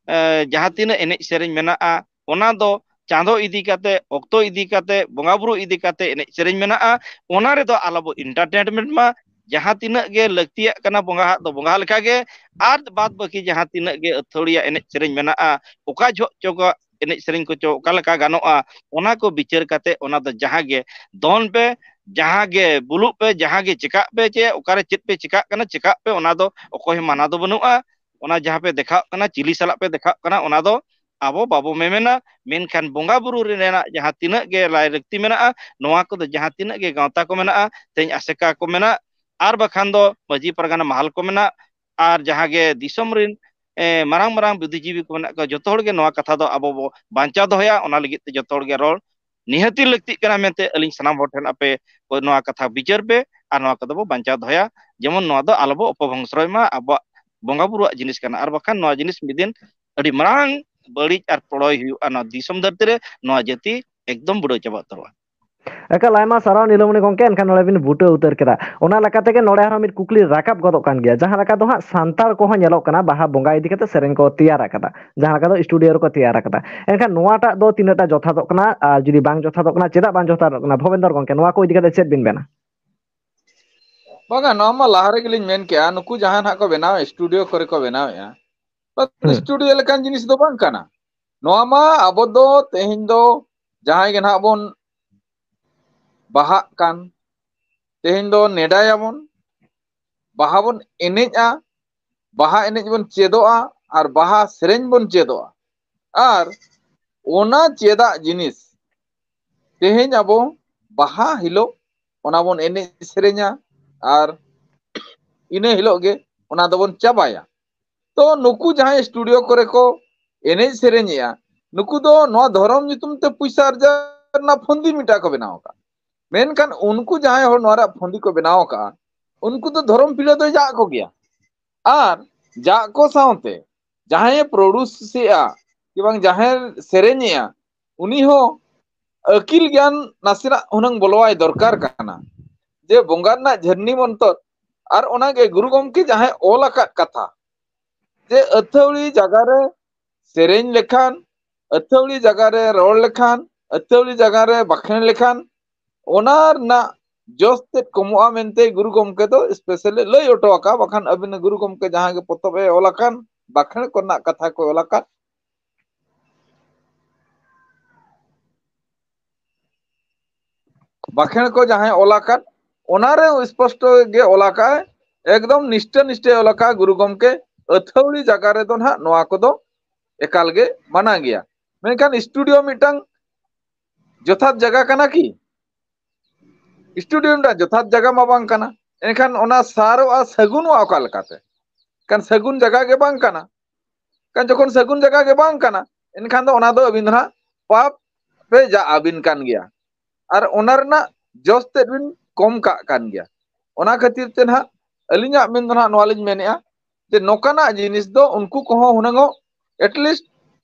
ᱮ, ᱡᱟᱦᱟᱸ ᱛᱤᱱᱟᱹᱜ ᱮᱱᱮᱡ ᱥᱮᱨᱮᱧ ᱢᱮᱱᱟᱜᱼᱟ, ᱚᱱᱟ ᱫᱚ ᱪᱟᱸᱫᱚ ᱤᱫᱤ ᱠᱟᱛᱮ, ᱚᱠᱛᱚ ᱤᱫᱤ ᱠᱟᱛᱮ, ᱵᱚᱸᱜᱟ ᱵᱩᱨᱩ ᱤᱫᱤ ᱠᱟᱛᱮ ᱮᱱᱮᱡ ᱥᱮᱨᱮᱧ ᱢᱮᱱᱟᱜᱼᱟ, ᱚᱱᱟ ᱨᱮᱫᱚ ᱟᱞᱚ ᱵᱚ entertainment ᱢᱟ᱾ ᱡᱟᱦᱟᱸ ᱛᱤᱱᱟᱹᱜ ᱜᱮ ᱞᱟᱹᱠᱛᱤᱭᱟᱜ ᱠᱟᱱᱟ ᱵᱚᱸᱜᱟ ᱦᱟᱜ ᱫᱚ ᱵᱚᱸᱜᱟ ᱞᱮᱠᱟᱜᱮ, ᱟᱨ ᱵᱟᱫ ᱵᱟᱹᱠᱤ ᱡᱟᱦᱟᱸ ᱛᱤᱱᱟᱹᱜ ᱜᱮ ᱟᱹᱛᱷᱟᱹᱲᱤᱭᱟᱹ ᱮᱱᱮᱡ ᱥᱮᱨᱮᱧ ᱢᱮᱱᱟᱜᱼᱟ, ᱚᱠᱟ ᱡᱚᱦᱚᱜ ᱪᱚ ᱮᱱᱮᱡ ᱥᱮᱨᱮᱧ ᱠᱚᱪᱚ ᱚᱠᱟ ᱞᱮᱠᱟ ᱜᱟᱱᱚᱜᱼᱟ, ᱚᱱᱟ ᱠᱚ ᱵᱤᱪᱟᱹᱨ ᱠᱟᱛᱮ ᱚᱱᱟ ᱫᱚ ᱡᱟᱦᱟᱸ ᱜᱮ ᱫᱚᱱ ᱯᱮ, ᱡᱟᱦᱟᱸ ᱜᱮ ᱵᱩᱞᱩᱜ ᱯᱮ, ᱡᱟᱦᱟᱸ ᱜᱮ ᱪᱮᱠᱟᱜ ᱯᱮ, ᱪᱮ ᱚᱠᱟᱨᱮ ᱪᱮᱫ ᱯᱮ ᱪᱮᱠᱟᱜ ᱠᱟᱱᱟ ᱪᱮᱠᱟᱜ ᱯᱮ, ᱚᱱᱟ ᱫᱚ ᱚᱠᱚᱭ ᱦᱚᱸ ᱢᱟᱱᱟ ᱫᱚ ᱵᱟᱹᱱᱩᱜᱼᱟ᱾ ᱚᱱᱟ ᱡᱟᱦᱟᱸ ᱯᱮ ᱫᱮᱠᱷᱟᱜ ᱠᱟᱱᱟ, ᱪᱤᱞᱤ ᱥᱟᱞᱟᱜ ᱯᱮ ᱫᱮᱠᱷᱟᱜ ᱠᱟᱱᱟ, ᱚᱱᱟ ᱫᱚ ᱟᱵᱚ ᱵᱟᱵᱚ ᱢᱮᱢᱮᱱᱟ᱾ ᱢᱮᱱᱠᱷᱟᱱ ᱵᱚᱸᱜᱟ ᱵᱩᱨᱩ ᱨᱮᱱᱟᱜ ᱡᱟᱦᱟᱸ ᱛᱤᱱᱟᱹᱜ ᱜᱮ ᱞᱟᱭ ᱞᱟᱹᱠᱛᱤ ᱢᱮᱱᱟᱜᱼᱟ, ᱱᱚᱣᱟ ᱠᱚᱫᱚ ᱡᱟᱦᱟᱸ ᱛᱤᱱᱟᱹᱜ ᱜᱮ ᱜᱟᱶᱛᱟ ᱠᱚ ᱢᱮᱱᱟᱜᱼᱟ, ᱛᱮᱦᱮᱧ ᱟᱥᱮᱠᱟ ᱠᱚ ᱢᱮᱱᱟᱜ, ᱟᱨ ᱵᱟᱠᱷᱟᱱ ᱫᱚ ᱢᱟᱹᱡᱷᱤ ᱯᱟᱨᱜᱟᱱᱟ ᱢᱟᱦᱟᱞ ᱠᱚ ᱢᱮᱱᱟᱜ, ᱟᱨ ᱡᱟᱦᱟᱸ ᱜᱮ ᱫᱤᱥᱚᱢ ᱨᱮᱱ, ᱮ, ᱢᱟᱨᱟᱝ ᱢᱟᱨᱟᱝ ᱵᱩᱫᱽᱫᱷᱤᱡᱤᱵᱤ ᱠᱚ ᱢᱮᱱᱟᱜ ᱠᱚᱣᱟ, ᱡᱚᱛᱚ ᱦᱚᱲ ᱜᱮ ᱱᱚᱣᱟ ᱠᱟᱛᱷᱟ ᱫᱚ ᱟᱵᱚ ᱵᱚ ᱵᱟᱧᱪᱟᱣ ᱫᱚᱦᱚᱭᱟ᱾ ᱚᱱᱟ ᱞᱟᱹᱜᱤᱫ ᱛᱮ ᱡᱚᱛᱚ ᱦᱚᱲ ᱜᱮ ᱨᱚᱲ ᱱᱤᱦᱟᱹᱛᱤ ᱞᱟᱹᱠᱛᱤᱜ ᱠᱟᱱᱟ ᱢᱮᱱᱛᱮ ᱟᱹᱞᱤᱧ ᱥᱟᱱᱟᱢ ᱦᱚᱲ ᱴᱷᱮᱱ ᱟᱯᱮ ᱱᱚᱣᱟ ᱠᱟᱛᱷᱟ ᱵᱤᱪᱟᱹᱨ ᱯᱮ ᱟᱨ ᱱᱚᱣᱟ ᱠᱚᱫᱚ ᱵᱚ ᱵᱟᱧᱪᱟᱣ ᱫᱚᱦᱚᱭᱟ, ᱡᱮᱢᱚᱱ ᱱᱚᱣᱟ ᱫᱚ ᱟᱞᱚ ᱵᱚ ᱚᱯᱚᱵᱷᱚᱝᱥᱨᱚᱭ ᱢᱟ᱾ ᱟᱵᱚᱣᱟᱜ ᱵᱚᱸᱜᱟ ᱵᱩᱨᱩᱣᱟᱜ ᱡᱤᱱᱤᱥ ᱠᱟᱱᱟ, ᱟᱨ ᱵᱟᱠᱷᱟᱱ ᱱᱚᱣᱟ ᱡᱤᱱᱤᱥ ᱢᱤᱫ ᱫᱤᱱ ᱟᱹᱰᱤ ᱢᱟᱨᱟᱝ ᱵᱟᱹᱲᱤᱡ ᱟᱨ ᱯᱚᱲᱚᱭ ᱦᱩᱭᱩᱜᱼᱟ᱾ ᱱᱚᱣᱟ ᱫᱤᱥᱚᱢ ᱫᱷᱟᱹᱨᱛᱤ ᱨᱮ ᱱᱚᱣᱟ ᱡᱟᱹᱛᱤ ᱮᱠᱫᱚᱢ ᱵᱩᱰᱟᱹᱣ ᱪᱟᱵᱟ ᱩᱛᱟᱹᱨᱚᱜᱼᱟ᱾ ᱮᱠᱟᱞ, ᱟᱭᱢᱟ ᱥᱟᱨᱦᱟᱣ ᱱᱤᱞᱚᱢᱚᱱᱤ ᱜᱚᱢᱠᱮ, ᱮᱱᱠᱷᱟᱱ ᱱᱚᱰᱮ ᱵᱤᱱ ᱵᱩᱴᱟᱹ ᱩᱛᱟᱹᱨ ᱠᱮᱫᱟ᱾ ᱚᱱᱟ ᱞᱮᱠᱟ ᱛᱮᱜᱮ ᱱᱚᱰᱮ ᱟᱨᱦᱚᱸ ᱢᱤᱫ ᱠᱩᱠᱞᱤ ᱨᱟᱠᱟᱵ ᱜᱚᱫᱚᱜ ᱠᱟᱱ ᱜᱮᱭᱟ, ᱡᱟᱦᱟᱸ ᱞᱮᱠᱟ ᱫᱚ ᱦᱟᱸᱜ ᱥᱟᱱᱛᱟᱲ ᱠᱚᱦᱚᱸ ᱧᱮᱞᱚᱜ ᱠᱟᱱᱟ ᱵᱟᱦᱟ ᱵᱚᱸᱜᱟ ᱤᱫᱤ ᱠᱟᱛᱮ ᱥᱮᱨᱮᱧ ᱠᱚ ᱛᱮᱭᱟᱨ ᱟᱠᱟᱫᱟ, ᱡᱟᱦᱟᱸ ᱞᱮᱠᱟ ᱫᱚ ᱥᱴᱩᱰᱤᱭᱳ ᱨᱮᱠᱚ ᱛᱮᱭᱟᱨ ᱟᱠᱟᱫᱟ᱾ ᱮᱱᱠᱷᱟᱱ ᱱᱚᱣᱟᱴᱟᱜ ᱫᱚ ᱛᱤᱱᱟᱹᱜ ᱴᱟ ᱡᱚᱛᱷᱟᱛᱚᱜ ᱠᱟᱱᱟ, ᱟᱨ ᱡᱩᱫᱤ ᱵᱟᱝ ᱡᱚᱛᱷᱟᱛᱚᱜ ᱠᱟᱱᱟ, ᱪᱮᱫᱟᱜ ᱵᱟᱝ ᱡᱚᱛᱷᱟᱛᱚᱜ ᱠᱟᱱᱟ? ᱵᱷᱚᱵᱮᱱᱫᱚᱨ ᱜᱚᱢᱠᱮ, ᱱᱚᱣᱟ ᱠᱚ ᱤᱫᱤ ᱠᱟᱛᱮ ᱪᱮᱫ ᱵᱤᱱ ᱢᱮᱱᱟ? ᱵᱟᱝᱟ, ᱱᱚᱣᱟ ᱢᱟ ᱞᱟᱦᱟ ᱨᱮᱜᱮᱞᱤᱧ ᱢᱮᱱ ᱠᱮᱜᱼᱟ, ᱱᱩᱠᱩ ᱡᱟᱦᱟᱸ ᱱᱟᱦᱟᱜ ᱠᱚ ᱵᱮᱱᱟᱣᱮᱫ, ᱥᱴᱩᱰᱤᱭᱳ ᱠᱚᱨᱮ ᱠᱚ ᱵᱮᱱᱟᱣᱮᱫᱼᱟ, ᱦᱩᱸ᱾ ᱥᱴᱩᱰᱤᱭᱳ ᱞᱮᱠᱟᱱ ᱡᱤᱱᱤᱥ ᱫᱚ ᱵᱟᱝ ᱠᱟᱱᱟ᱾ ᱱᱚᱣᱟ ᱢᱟ ᱟᱵᱚ ᱫᱚ ᱛᱮᱦᱮᱧ ᱫᱚ ᱡᱟᱦᱟᱸᱭ ᱜᱮ ᱱᱟᱦᱟᱜ ᱵᱚᱱ ᱵᱟᱦᱟᱜ ᱠᱟᱱ, ᱛᱮᱦᱮᱧ ᱫᱚ ᱱᱮᱰᱟᱭᱟᱵᱚᱱ, ᱵᱟᱦᱟ ᱵᱚᱱ ᱮᱱᱮᱡᱼᱟ, ᱵᱟᱦᱟ ᱮᱱᱮᱡ ᱵᱚᱱ ᱪᱮᱫᱚᱜᱼᱟ ᱟᱨ ᱵᱟᱦᱟ ᱥᱮᱨᱮᱧ ᱵᱚᱱ ᱪᱮᱫᱚᱜᱼᱟ᱾ ᱟᱨ ᱚᱱᱟ ᱪᱮᱫᱟᱜ ᱡᱤᱱᱤᱥ ᱛᱮᱦᱮᱧ ᱟᱵᱚ ᱵᱟᱦᱟ ᱦᱤᱞᱳᱜ ᱚᱱᱟ ᱵᱚᱱ ᱮᱱᱮᱡ ᱥᱮᱨᱮᱧᱟ ᱟᱨ ᱤᱱᱟᱹ ᱦᱤᱞᱳᱜ ᱜᱮ ᱚᱱᱟ ᱫᱚᱵᱚᱱ ᱪᱟᱵᱟᱭᱟ᱾ ᱛᱚ ᱱᱩᱠᱩ ᱡᱟᱦᱟᱸᱭ ᱥᱴᱩᱰᱤᱭᱳ ᱠᱚᱨᱮ ᱠᱚ ᱮᱱᱮᱡ ᱥᱮᱨᱮᱧᱮᱜᱼᱟ, ᱱᱩᱠᱩ ᱫᱚ ᱱᱚᱣᱟ ᱫᱷᱚᱨᱚᱢ ᱧᱩᱛᱩᱢ ᱛᱮ ᱯᱩᱭᱥᱟ ᱟᱨᱡᱟᱣ ᱨᱮᱱᱟᱜ ᱯᱷᱚᱱᱫᱤ ᱢᱤᱫᱴᱟᱝ ᱠᱚ ᱵᱮᱱᱟᱣ ᱟᱠᱟᱫ᱾ ᱢᱮᱱᱠᱷᱟᱱ ᱩᱱᱠᱩ ᱡᱟᱦᱟᱸᱭ ᱦᱚᱲ ᱱᱚᱣᱟ ᱨᱮᱭᱟᱜ ᱯᱷᱚᱱᱫᱤ ᱠᱚ ᱵᱮᱱᱟᱣ ᱟᱠᱟᱫᱼᱟ, ᱩᱱᱠᱩ ᱫᱚ ᱫᱷᱚᱨᱚᱢ ᱯᱤᱲᱟᱹ ᱫᱚᱭ ᱡᱟᱜ ᱠᱚᱜᱮᱭᱟ᱾ ᱟᱨ ᱡᱟᱜ ᱠᱚ ᱥᱟᱶᱛᱮ ᱡᱟᱦᱟᱸᱭᱮ ᱯᱨᱚᱰᱩᱥᱮᱜᱼᱟ ᱠᱤ ᱵᱟᱝ ᱡᱟᱦᱟᱸᱭ ᱥᱮᱨᱮᱧᱮᱜᱼᱟ, ᱩᱱᱤ ᱦᱚᱸ ᱟᱹᱠᱤᱞ ᱜᱮᱭᱟᱱ ᱱᱟᱥᱮᱱᱟᱜ ᱦᱩᱱᱟᱹᱝ ᱵᱚᱞᱚᱣᱟᱭ ᱫᱚᱨᱠᱟᱨ ᱠᱟᱱᱟ, ᱡᱮ ᱵᱚᱸᱜᱟ ᱨᱮᱱᱟᱜ ᱡᱷᱟᱹᱨᱱᱤ ᱢᱚᱱᱛᱚᱨ ᱟᱨ ᱚᱱᱟᱜᱮ ᱜᱩᱨᱩ ᱜᱚᱢᱠᱮ ᱡᱟᱦᱟᱸᱭ ᱚᱞ ᱟᱠᱟᱫ ᱠᱟᱛᱷᱟ, ᱡᱮ ᱟᱹᱛᱷᱟᱹᱣᱲᱤ ᱡᱟᱭᱜᱟ ᱨᱮ ᱥᱮᱨᱮᱧ ᱞᱮᱠᱷᱟᱱ, ᱟᱹᱛᱷᱟᱹᱣᱲᱤ ᱡᱟᱭᱜᱟ ᱨᱮ ᱨᱚᱲ ᱞᱮᱠᱷᱟᱱ, ᱟᱹᱛᱷᱟᱹᱣᱲᱤ ᱡᱟᱭᱜᱟ ᱨᱮ ᱵᱟᱠᱷᱮᱬ ᱞᱮᱠᱷᱟᱱ, ᱚᱱᱟ ᱨᱮᱱᱟᱜ ᱡᱚᱥ ᱛᱮᱫ ᱠᱚᱢᱚᱜᱼᱟ ᱢᱮᱱᱛᱮ ᱜᱩᱨᱩ ᱜᱚᱢᱠᱮ ᱫᱚ ᱥᱯᱮᱥᱟᱞᱤ ᱞᱟᱹᱭ ᱦᱚᱴᱚ ᱟᱠᱟᱫᱼᱟ᱾ ᱵᱟᱠᱷᱟᱱ ᱟᱹᱵᱤᱱ ᱜᱩᱨᱩ ᱜᱚᱢᱠᱮ ᱡᱟᱦᱟᱸ ᱜᱮ ᱯᱚᱛᱚᱵ ᱮ ᱚᱞ ᱟᱠᱟᱱ, ᱵᱟᱠᱷᱮᱬ ᱠᱚᱨᱮᱱᱟᱜ ᱠᱟᱛᱷᱟ ᱠᱚ ᱚᱞ ᱟᱠᱟᱫ, ᱵᱟᱠᱷᱮᱬ ᱠᱚ ᱡᱟᱦᱟᱸᱭ ᱚᱞ ᱟᱠᱟᱫ, ᱚᱱᱟᱨᱮ ᱥᱯᱚᱥᱴᱚ ᱜᱮ ᱚᱞ ᱟᱠᱟᱫ, ᱮᱠᱫᱚᱢ ᱱᱤᱥᱴᱟᱹ ᱱᱤᱥᱴᱟᱹᱭ ᱚᱞ ᱟᱠᱟᱫ ᱜᱩᱨᱩ ᱜᱚᱢᱠᱮ, ᱟᱹᱛᱷᱟᱹᱣᱲᱤ ᱡᱟᱭᱜᱟ ᱨᱮᱫᱚ ᱱᱟᱦᱟᱜ ᱱᱚᱣᱟ ᱠᱚᱫᱚ ᱮᱠᱟᱞ ᱜᱮ ᱢᱟᱱᱟ ᱜᱮᱭᱟ᱾ ᱢᱮᱱᱠᱷᱟᱱ ᱥᱴᱩᱰᱤᱭᱳ ᱢᱤᱫᱴᱟᱝ ᱡᱚᱛᱷᱟᱛ ᱡᱟᱭᱜᱟ ᱠᱟᱱᱟ ᱠᱤ? ᱥᱴᱩᱰᱤᱭᱳ ᱢᱤᱫᱴᱟᱝ ᱡᱚᱛᱷᱟᱛ ᱡᱟᱭᱜᱟ ᱢᱟ ᱵᱟᱝ ᱠᱟᱱᱟ᱾ ᱮᱱᱠᱷᱟᱱ ᱚᱱᱟ ᱥᱟᱨᱚᱜᱼᱟ, ᱥᱟᱹᱜᱩᱱᱚᱜᱼᱟ ᱚᱠᱟ ᱞᱮᱠᱟᱛᱮ? ᱠᱷᱟᱱ ᱥᱟᱹᱜᱩᱱ ᱡᱟᱭᱜᱟ ᱜᱮ ᱵᱟᱝ ᱠᱟᱱᱟ᱾ ᱠᱷᱟᱱ ᱡᱚᱠᱷᱚᱱ ᱥᱟᱹᱜᱩᱱ ᱡᱟᱭᱜᱟ ᱜᱮ ᱵᱟᱝ ᱠᱟᱱᱟ, ᱮᱱᱠᱷᱟᱱ ᱫᱚ ᱚᱱᱟ ᱫᱚ ᱟᱹᱵᱤᱱ ᱫᱚ ᱱᱟᱦᱟᱜ ᱯᱟᱯ ᱨᱮ ᱡᱟ ᱟᱹᱵᱤᱱ ᱠᱟᱱ ᱜᱮᱭᱟ᱾ ᱟᱨ ᱚᱱᱟ ᱨᱮᱱᱟᱜ ᱡᱚᱥ ᱛᱮᱫ ᱵᱤᱱ ᱠᱚᱢ ᱠᱟᱜ ᱠᱟᱱ ᱜᱮᱭᱟ᱾ ᱚᱱᱟ ᱠᱷᱟᱹᱛᱤᱨ ᱛᱮ ᱱᱟᱦᱟᱜ ᱟᱹᱞᱤᱧᱟᱜ ᱢᱮᱱ ᱫᱚ ᱱᱟᱦᱟᱜ ᱱᱚᱣᱟ ᱞᱤᱧ ᱢᱮᱱᱮᱫᱼᱟ, ᱡᱮ ᱱᱚᱝᱠᱟᱱᱟᱜ ᱡᱤᱱᱤᱥ ᱫᱚ ᱩᱱᱠᱩ ᱠᱚᱦᱚᱸ ᱦᱩᱱᱟᱹᱝ ᱚᱜ, at least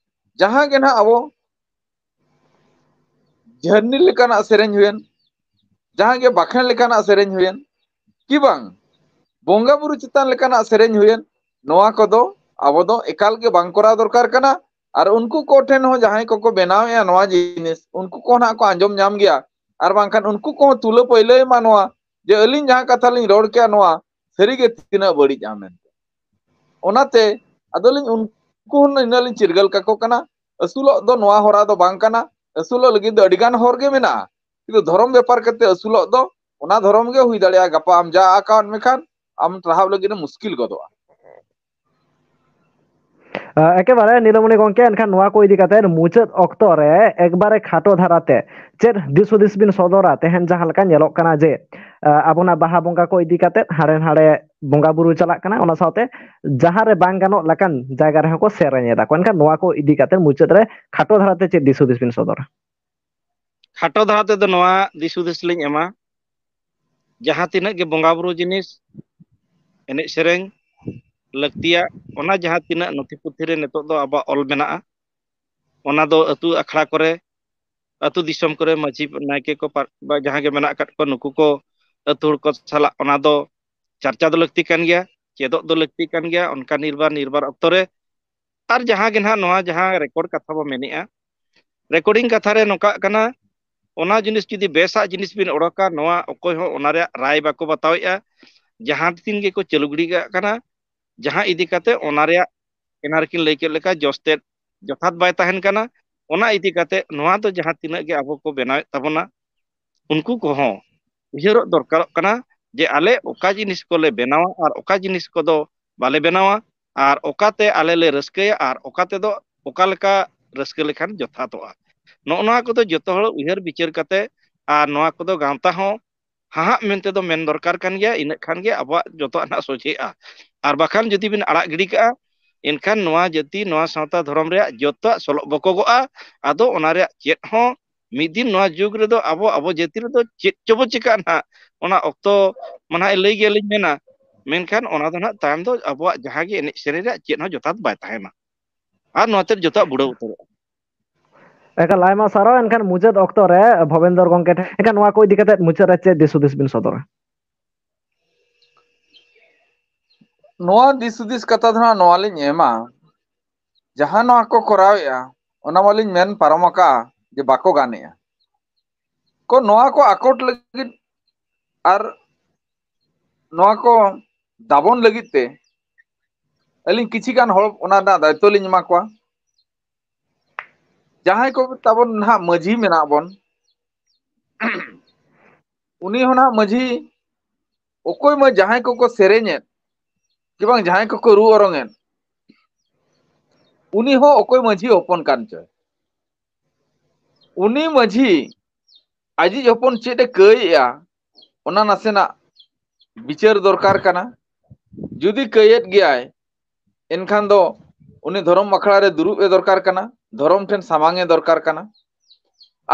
ᱡᱟᱦᱟᱸ ᱜᱮ ᱱᱟᱦᱟᱜ ᱟᱵᱚ ᱡᱷᱟᱹᱨᱱᱤ ᱞᱮᱠᱟᱱᱟᱜ ᱥᱮᱨᱮᱧ ᱦᱩᱭᱮᱱ, ᱡᱟᱦᱟᱸ ᱜᱮ ᱵᱟᱠᱷᱮᱬ ᱞᱮᱠᱟᱱᱟᱜ ᱥᱮᱨᱮᱧ ᱦᱩᱭᱮᱱ, ᱠᱤ ᱵᱟᱝ ᱵᱚᱸᱜᱟ ᱵᱩᱨᱩ ᱪᱮᱛᱟᱱ ᱞᱮᱠᱟᱱᱟᱜ ᱥᱮᱨᱮᱧ ᱦᱩᱭᱮᱱ, ᱱᱚᱣᱟ ᱠᱚᱫᱚ ᱟᱵᱚ ᱫᱚ ᱮᱠᱟᱞ ᱜᱮ ᱵᱟᱝ ᱠᱚᱨᱟᱣ ᱫᱚᱨᱠᱟᱨ ᱠᱟᱱᱟ᱾ ᱟᱨ ᱩᱱᱠᱩ ᱠᱚ ᱴᱷᱮᱱ ᱦᱚᱸ ᱡᱟᱦᱟᱸᱭ ᱠᱚᱠᱚ ᱵᱮᱱᱟᱣᱮᱫᱼᱟ ᱱᱚᱣᱟ ᱡᱤᱱᱤᱥ, ᱩᱱᱠᱩ ᱠᱚ ᱱᱟᱦᱟᱜ ᱠᱚ ᱟᱸᱡᱚᱢ ᱧᱟᱢ ᱜᱮᱭᱟ᱾ ᱟᱨ ᱵᱟᱝᱠᱷᱟᱱ ᱩᱱᱠᱩ ᱠᱚᱦᱚᱸ ᱛᱩᱞᱟᱹ ᱯᱟᱹᱭᱞᱟᱹᱭ ᱢᱟ ᱱᱚᱣᱟ, ᱡᱮ ᱟᱹᱞᱤᱧ ᱡᱟᱦᱟᱸ ᱠᱟᱛᱷᱟ ᱞᱤᱧ ᱨᱚᱲ ᱠᱮᱜᱼᱟ ᱱᱚᱣᱟ ᱥᱟᱹᱨᱤᱜᱮ ᱛᱤᱱᱟᱹᱜ ᱵᱟᱹᱲᱤᱡᱼᱟ ᱢᱮᱱᱛᱮ᱾ ᱚᱱᱟᱛᱮ ᱟᱫᱚᱞᱤᱧ ᱩᱱᱠᱩ ᱦᱚᱸ ᱱᱤᱱᱟᱹᱜ ᱞᱤᱧ ᱪᱤᱨᱜᱟᱹᱞ ᱠᱟᱠᱚ ᱠᱟᱱᱟ, ᱟᱹᱥᱩᱞᱚᱜ ᱫᱚ ᱱᱚᱣᱟ ᱦᱚᱨᱟ ᱫᱚ ᱵᱟᱝ ᱠᱟᱱᱟ᱾ ᱟᱹᱥᱩᱞᱚᱜ ᱞᱟᱹᱜᱤᱫ ᱫᱚ ᱟᱹᱰᱤᱜᱟᱱ ᱦᱚᱨ ᱜᱮ ᱢᱮᱱᱟᱜᱼᱟ᱾ ᱠᱤᱱᱛᱩ ᱫᱷᱚᱨᱚᱢ ᱵᱮᱯᱟᱨ ᱠᱟᱛᱮ ᱟᱹᱥᱩᱞᱚᱜ ᱫᱚ ᱚᱱᱟ ᱫᱷᱚᱨᱚᱢ ᱜᱮ ᱦᱩᱭ ᱫᱟᱲᱮᱭᱟᱜᱼᱟ, ᱜᱟᱯᱟ ᱟᱢ ᱡᱟ ᱟᱠᱟᱣᱟᱫ ᱢᱮᱠᱷᱟᱱ ᱟᱢ ᱴᱟᱨᱦᱟᱣ ᱞᱟᱹᱜᱤᱫ ᱮᱢ ᱢᱩᱥᱠᱤᱞ ᱜᱚᱫᱚᱜᱼᱟ᱾ ᱮᱠᱮᱵᱟᱨᱮ ᱱᱤᱞᱚᱢᱚᱱᱤ ᱜᱚᱢᱠᱮ, ᱮᱱᱠᱷᱟᱱ ᱱᱚᱣᱟ ᱠᱚ ᱤᱫᱤ ᱠᱟᱛᱮ ᱢᱩᱪᱟᱹᱫ ᱚᱠᱛᱚ ᱨᱮ ᱮᱠᱵᱟᱨᱮ ᱠᱷᱟᱴᱚ ᱫᱷᱟᱨᱟᱛᱮ ᱪᱮᱫ ᱫᱤᱥ ᱦᱩᱫᱤᱥ ᱵᱤᱱ ᱥᱚᱫᱚᱨᱟ? ᱛᱮᱦᱮᱧ ᱡᱟᱦᱟᱸ ᱞᱮᱠᱟ ᱧᱮᱞᱚᱜ ᱠᱟᱱᱟ ᱡᱮ ᱟᱵᱚᱱᱟᱜ ᱵᱟᱦᱟ ᱵᱚᱸᱜᱟ ᱠᱚ ᱤᱫᱤ ᱠᱟᱛᱮ ᱦᱟᱸᱰᱮ ᱱᱟᱰᱮ ᱵᱚᱸᱜᱟ ᱵᱩᱨᱩ ᱪᱟᱞᱟᱜ ᱠᱟᱱᱟ, ᱚᱱᱟ ᱥᱟᱶᱛᱮ ᱡᱟᱦᱟᱸ ᱨᱮ ᱵᱟᱝ ᱜᱟᱱᱚᱜ ᱞᱮᱠᱟᱱ ᱡᱟᱭᱜᱟ ᱨᱮᱦᱚᱸ ᱠᱚ ᱥᱮᱨᱮᱧ ᱮᱫᱟ ᱠᱚ᱾ ᱮᱱᱠᱷᱟᱱ ᱱᱚᱣᱟ ᱠᱚ ᱤᱫᱤ ᱠᱟᱛᱮ ᱢᱩᱪᱟᱹᱫ ᱨᱮ ᱠᱷᱟᱴᱚ ᱫᱷᱟᱨᱟᱛᱮ ᱪᱮᱫ ᱫᱤᱥ ᱦᱩᱫᱤᱥ ᱵᱤᱱ ᱥᱚᱫᱚᱨᱟ? ᱠᱷᱟᱴᱚ ᱫᱷᱟᱨᱟ ᱛᱮᱫᱚ ᱱᱚᱣᱟ ᱫᱤᱥ ᱦᱩᱫᱤᱥ ᱞᱤᱧ ᱮᱢᱟ, ᱡᱟᱦᱟᱸ ᱛᱤᱱᱟᱹᱜ ᱜᱮ ᱵᱚᱸᱜᱟ ᱵᱩᱨᱩ ᱡᱤᱱᱤᱥ, ᱮᱱᱮᱡ ᱥᱮᱨᱮᱧ ᱞᱟᱹᱠᱛᱤᱭᱟᱜ, ᱚᱱᱟ ᱡᱟᱦᱟᱸ ᱛᱤᱱᱟᱹᱜ ᱱᱚᱛᱷᱤ ᱯᱩᱛᱷᱤ ᱨᱮ ᱱᱤᱛᱚᱜ ᱫᱚ ᱟᱵᱚᱣᱟᱜ ᱚᱞ ᱢᱮᱱᱟᱜᱼᱟ, ᱚᱱᱟ ᱫᱚ ᱟᱹᱛᱩ ᱟᱠᱷᱲᱟ ᱠᱚᱨᱮ, ᱟᱹᱛᱩ ᱫᱤᱥᱚᱢ ᱠᱚᱨᱮ ᱢᱟᱹᱡᱷᱤ ᱱᱟᱭᱠᱮ ᱠᱚ ᱯᱟᱨ-, ᱵᱟ ᱡᱟᱦᱟᱸ ᱜᱮ ᱢᱮᱱᱟᱜ ᱟᱠᱟᱫ ᱠᱚᱣᱟ, ᱱᱩᱠᱩ ᱠᱚ ᱟᱹᱛᱩ ᱦᱚᱲ ᱠᱚ ᱥᱟᱞᱟᱜ ᱚᱱᱟ ᱫᱚ ᱪᱟᱨᱪᱟ ᱫᱚ ᱞᱟᱹᱠᱛᱤ ᱠᱟᱱ ᱜᱮᱭᱟ, ᱪᱮᱫᱚᱜ ᱫᱚ ᱞᱟᱹᱠᱛᱤ ᱠᱟᱱ ᱜᱮᱭᱟ ᱚᱱᱠᱟ ᱱᱤᱨᱵᱟᱨ ᱱᱤᱨᱵᱟᱨ ᱚᱠᱛᱚ ᱨᱮ᱾ ᱟᱨ ᱡᱟᱦᱟᱸ ᱜᱮ ᱱᱟᱦᱟᱜ ᱱᱚᱣᱟ ᱡᱟᱦᱟᱸ ᱨᱮᱠᱚᱨᱰ ᱠᱟᱛᱷᱟ ᱵᱚ ᱢᱮᱱᱮᱜᱼᱟ, ᱨᱮᱠᱚᱨᱰᱤᱝ ᱠᱟᱛᱷᱟ ᱨᱮ ᱱᱚᱝᱠᱟᱜ ᱠᱟᱱᱟ, ᱚᱱᱟ ᱡᱤᱱᱤᱥ ᱡᱩᱫᱤ ᱵᱮᱥᱟᱜ ᱡᱤᱱᱤᱥ ᱵᱤᱱ ᱚᱰᱚᱠᱟ, ᱱᱚᱣᱟ ᱚᱠᱚᱭ ᱦᱚᱸ ᱚᱱᱟ ᱨᱮᱭᱟᱜ ᱨᱟᱭ ᱵᱟᱠᱚ ᱵᱟᱛᱟᱣᱮᱫᱼᱟ, ᱡᱟᱦᱟᱸ ᱛᱤᱱ ᱜᱮᱠᱚ ᱪᱟᱹᱞᱩ ᱜᱤᱰᱤ ᱠᱟᱜ ᱠᱟᱱᱟ, ᱡᱟᱦᱟᱸ ᱤᱫᱤ ᱠᱟᱛᱮ ᱚᱱᱟ ᱨᱮᱭᱟᱜ ᱮᱱᱟᱨᱠᱤᱱ ᱞᱟᱹᱭ ᱠᱮᱫ ᱞᱮᱠᱟ ᱡᱚᱥ ᱛᱮᱫ ᱡᱚᱛᱷᱟᱛ ᱵᱟᱭ ᱛᱟᱦᱮᱱ ᱠᱟᱱᱟ᱾ ᱚᱱᱟ ᱤᱫᱤ ᱠᱟᱛᱮ ᱱᱚᱣᱟ ᱫᱚ ᱡᱟᱦᱟᱸ ᱛᱤᱱᱟᱹᱜ ᱜᱮ ᱟᱵᱚ ᱠᱚ ᱵᱮᱱᱟᱣᱮᱫ ᱛᱟᱵᱚᱱᱟ, ᱩᱱᱠᱩ ᱠᱚᱦᱚᱸ ᱩᱭᱦᱟᱹᱨᱚᱜ ᱫᱚᱨᱠᱟᱨᱚᱜ ᱠᱟᱱᱟ ᱡᱮ ᱟᱞᱮ ᱚᱠᱟ ᱡᱤᱱᱤᱥ ᱠᱚᱞᱮ ᱵᱮᱱᱟᱣᱟ ᱟᱨ ᱚᱠᱟ ᱡᱤᱱᱤᱥ ᱠᱚᱫᱚ ᱵᱟᱞᱮ ᱵᱮᱱᱟᱣᱟ, ᱟᱨ ᱚᱠᱟᱛᱮ ᱟᱞᱮ ᱞᱮ ᱨᱟᱹᱥᱠᱟᱹᱭᱟ ᱟᱨ ᱚᱠᱟ ᱛᱮᱫᱚ ᱚᱠᱟ ᱞᱮᱠᱟ ᱨᱟᱹᱥᱠᱟᱹ ᱞᱮᱠᱷᱟᱱ ᱡᱚᱛᱷᱟᱛᱚᱜᱼᱟ᱾ ᱱᱚᱜᱼᱚ ᱱᱚᱣᱟ ᱠᱚᱫᱚ ᱡᱚᱛᱚ ᱦᱚᱲ ᱩᱭᱦᱟᱹᱨ ᱵᱤᱪᱟᱹᱨ ᱠᱟᱛᱮ ᱟᱨ ᱱᱚᱣᱟ ᱠᱚᱫᱚ ᱜᱟᱶᱛᱟ ᱦᱚᱸ ᱦᱟᱦᱟᱜ ᱢᱮᱱᱛᱮ ᱫᱚ ᱢᱮᱱ ᱫᱚᱨᱠᱟᱨ ᱠᱟᱱ ᱜᱮᱭᱟ, ᱤᱱᱟᱹᱜ ᱠᱷᱟᱱ ᱜᱮ ᱟᱵᱚᱣᱟᱜ ᱡᱚᱛᱚᱣᱟᱜ ᱱᱟᱜ ᱥᱚᱡᱷᱮᱜᱼᱟ᱾ ᱟᱨ ᱵᱟᱠᱷᱟᱱ ᱡᱩᱫᱤ ᱵᱤᱱ ᱟᱲᱟᱜ ᱜᱤᱰᱤ ᱠᱟᱜᱼᱟ, ᱮᱱᱠᱷᱟᱱ ᱱᱚᱣᱟ ᱡᱟᱹᱛᱤ, ᱱᱚᱣᱟ ᱥᱟᱶᱛᱟ ᱫᱷᱚᱨᱚᱢ ᱨᱮᱭᱟᱜ ᱡᱚᱛᱚᱣᱟᱜ ᱥᱚᱞᱚᱜ ᱵᱚᱠᱚᱜᱚᱜᱼᱟ᱾ ᱟᱫᱚ ᱚᱱᱟ ᱨᱮᱭᱟᱜ ᱪᱮᱫ ᱦᱚᱸ ᱢᱤᱫ ᱫᱤᱱ ᱱᱚᱣᱟ ᱡᱩᱜᱽ ᱨᱮᱫᱚ ᱟᱵᱚ, ᱟᱵᱚ ᱡᱟᱹᱛᱤ ᱨᱮᱫᱚ ᱪᱮᱫ ᱪᱚᱵᱚ ᱪᱤᱠᱟᱹᱜᱼᱟ ᱱᱟᱦᱟᱜ, ᱚᱱᱟ ᱚᱠᱛᱚ ᱢᱟ ᱱᱟᱦᱟᱜ ᱞᱟᱹᱭ ᱜᱮᱭᱟᱞᱤᱧ ᱢᱮᱱᱟ, ᱢᱮᱱᱠᱷᱟᱱ ᱚᱱᱟ ᱫᱚ ᱱᱟᱦᱟᱜ ᱛᱟᱭᱚᱢ ᱫᱚ ᱟᱵᱚᱣᱟᱜ ᱡᱟᱦᱟᱸ ᱜᱮ ᱮᱱᱮᱡ ᱥᱮᱨᱮᱧ ᱨᱮᱭᱟᱜ ᱪᱮᱫ ᱦᱚᱸ ᱡᱚᱛᱷᱟᱛ ᱵᱟᱭ ᱛᱟᱦᱮᱱᱟ᱾ ᱟᱨ ᱱᱚᱣᱟ ᱛᱮ ᱡᱚᱛᱚᱣᱟᱜ ᱵᱩᱲᱟᱹᱣ ᱩᱛᱟᱹᱨᱚᱜᱼᱟ᱾ ᱮᱠᱟᱞ, ᱟᱭᱢᱟ ᱥᱟᱨᱦᱟᱣ᱾ ᱮᱱᱠᱷᱟᱱ ᱢᱩᱪᱟᱹᱫ ᱚᱠᱛᱚ ᱨᱮ ᱵᱷᱚᱵᱮᱱᱫᱚᱨ ᱜᱚᱢᱠᱮ ᱴᱷᱮᱱ, ᱮᱱᱠᱷᱟᱱ ᱱᱚᱣᱟ ᱠᱚ ᱤᱫᱤ ᱠᱟᱛᱮ ᱢᱩᱪᱟᱹᱫ ᱨᱮ ᱪᱮᱫ ᱫᱤᱥ ᱦᱩᱫᱤᱥ ᱵᱤᱱ ᱥᱚᱫᱚᱨᱟ? ᱱᱚᱣᱟ ᱫᱤᱥ ᱦᱩᱫᱤᱥ ᱠᱟᱛᱷᱟ ᱫᱚ ᱦᱟᱸᱜ ᱱᱚᱣᱟ ᱞᱤᱧ ᱮᱢᱟ, ᱡᱟᱦᱟᱸ ᱱᱚᱣᱟ ᱠᱚ ᱠᱚᱨᱟᱣᱮᱫᱼᱟ, ᱚᱱᱟ ᱢᱟᱞᱤᱧ ᱢᱮᱱ ᱯᱟᱨᱚᱢ ᱟᱠᱟᱫᱼᱟ ᱡᱮ ᱵᱟᱠᱚ ᱜᱟᱱᱮᱜᱼᱟ᱾ ᱠᱚ ᱱᱚᱣᱟ ᱠᱚ ᱟᱠᱚᱴ ᱞᱟᱹᱜᱤᱫ ᱟᱨ ᱱᱚᱣᱟ ᱠᱚ ᱫᱟᱵᱚᱱ ᱞᱟᱹᱜᱤᱫ ᱛᱮ ᱟᱹᱞᱤᱧ ᱠᱤᱪᱷᱤ ᱜᱟᱱ ᱦᱚᱲ ᱚᱱᱟ ᱨᱮᱱᱟᱜ ᱫᱟᱭᱤᱛᱛᱚ ᱞᱤᱧ ᱮᱢᱟ ᱠᱚᱣᱟ᱾ ᱡᱟᱦᱟᱸᱭ ᱠᱚ ᱛᱟᱵᱚᱱ ᱱᱟᱦᱟᱜ ᱢᱟᱹᱡᱷᱤ ᱢᱮᱱᱟᱜ ᱵᱚᱱ, ᱩᱱᱤ ᱦᱚᱸ ᱱᱟᱦᱟᱜ ᱢᱟᱹᱡᱷᱤ, ᱚᱠᱚᱭ ᱢᱟ ᱡᱟᱦᱟᱸᱭ ᱠᱚᱠᱚ ᱥᱮᱨᱮᱧᱮᱫ, ᱠᱤ ᱵᱟᱝ ᱡᱟᱦᱟᱸᱭ ᱠᱚᱠᱚ ᱨᱩ ᱚᱨᱚᱝᱮᱫ, ᱩᱱᱤ ᱦᱚᱸ ᱚᱠᱚᱭ ᱢᱟᱹᱡᱷᱤ ᱦᱚᱯᱚᱱ ᱠᱟᱱ ᱪᱚᱭ, ᱩᱱᱤ ᱢᱟᱹᱡᱷᱤ ᱟᱡᱤᱡ ᱦᱚᱯᱚᱱ ᱪᱮᱫ ᱮ ᱠᱟᱹᱭᱮᱜᱼᱟ, ᱚᱱᱟ ᱱᱟᱥᱮᱱᱟᱜ ᱵᱤᱪᱟᱹᱨ ᱫᱚᱨᱠᱟᱨ ᱠᱟᱱᱟ᱾ ᱡᱩᱫᱤ ᱠᱟᱹᱭᱮᱫ ᱜᱮᱭᱟᱭ, ᱮᱱᱠᱷᱟᱱ ᱫᱚ ᱩᱱᱤ ᱫᱷᱚᱨᱚᱢ ᱟᱠᱷᱲᱟ ᱨᱮ ᱫᱩᱲᱩᱵ ᱮ ᱫᱚᱨᱠᱟᱨ ᱠᱟᱱᱟ, ᱫᱷᱚᱨᱚᱢ ᱴᱷᱮᱱ ᱥᱟᱢᱟᱝ ᱮ ᱫᱚᱨᱠᱟᱨ ᱠᱟᱱᱟ᱾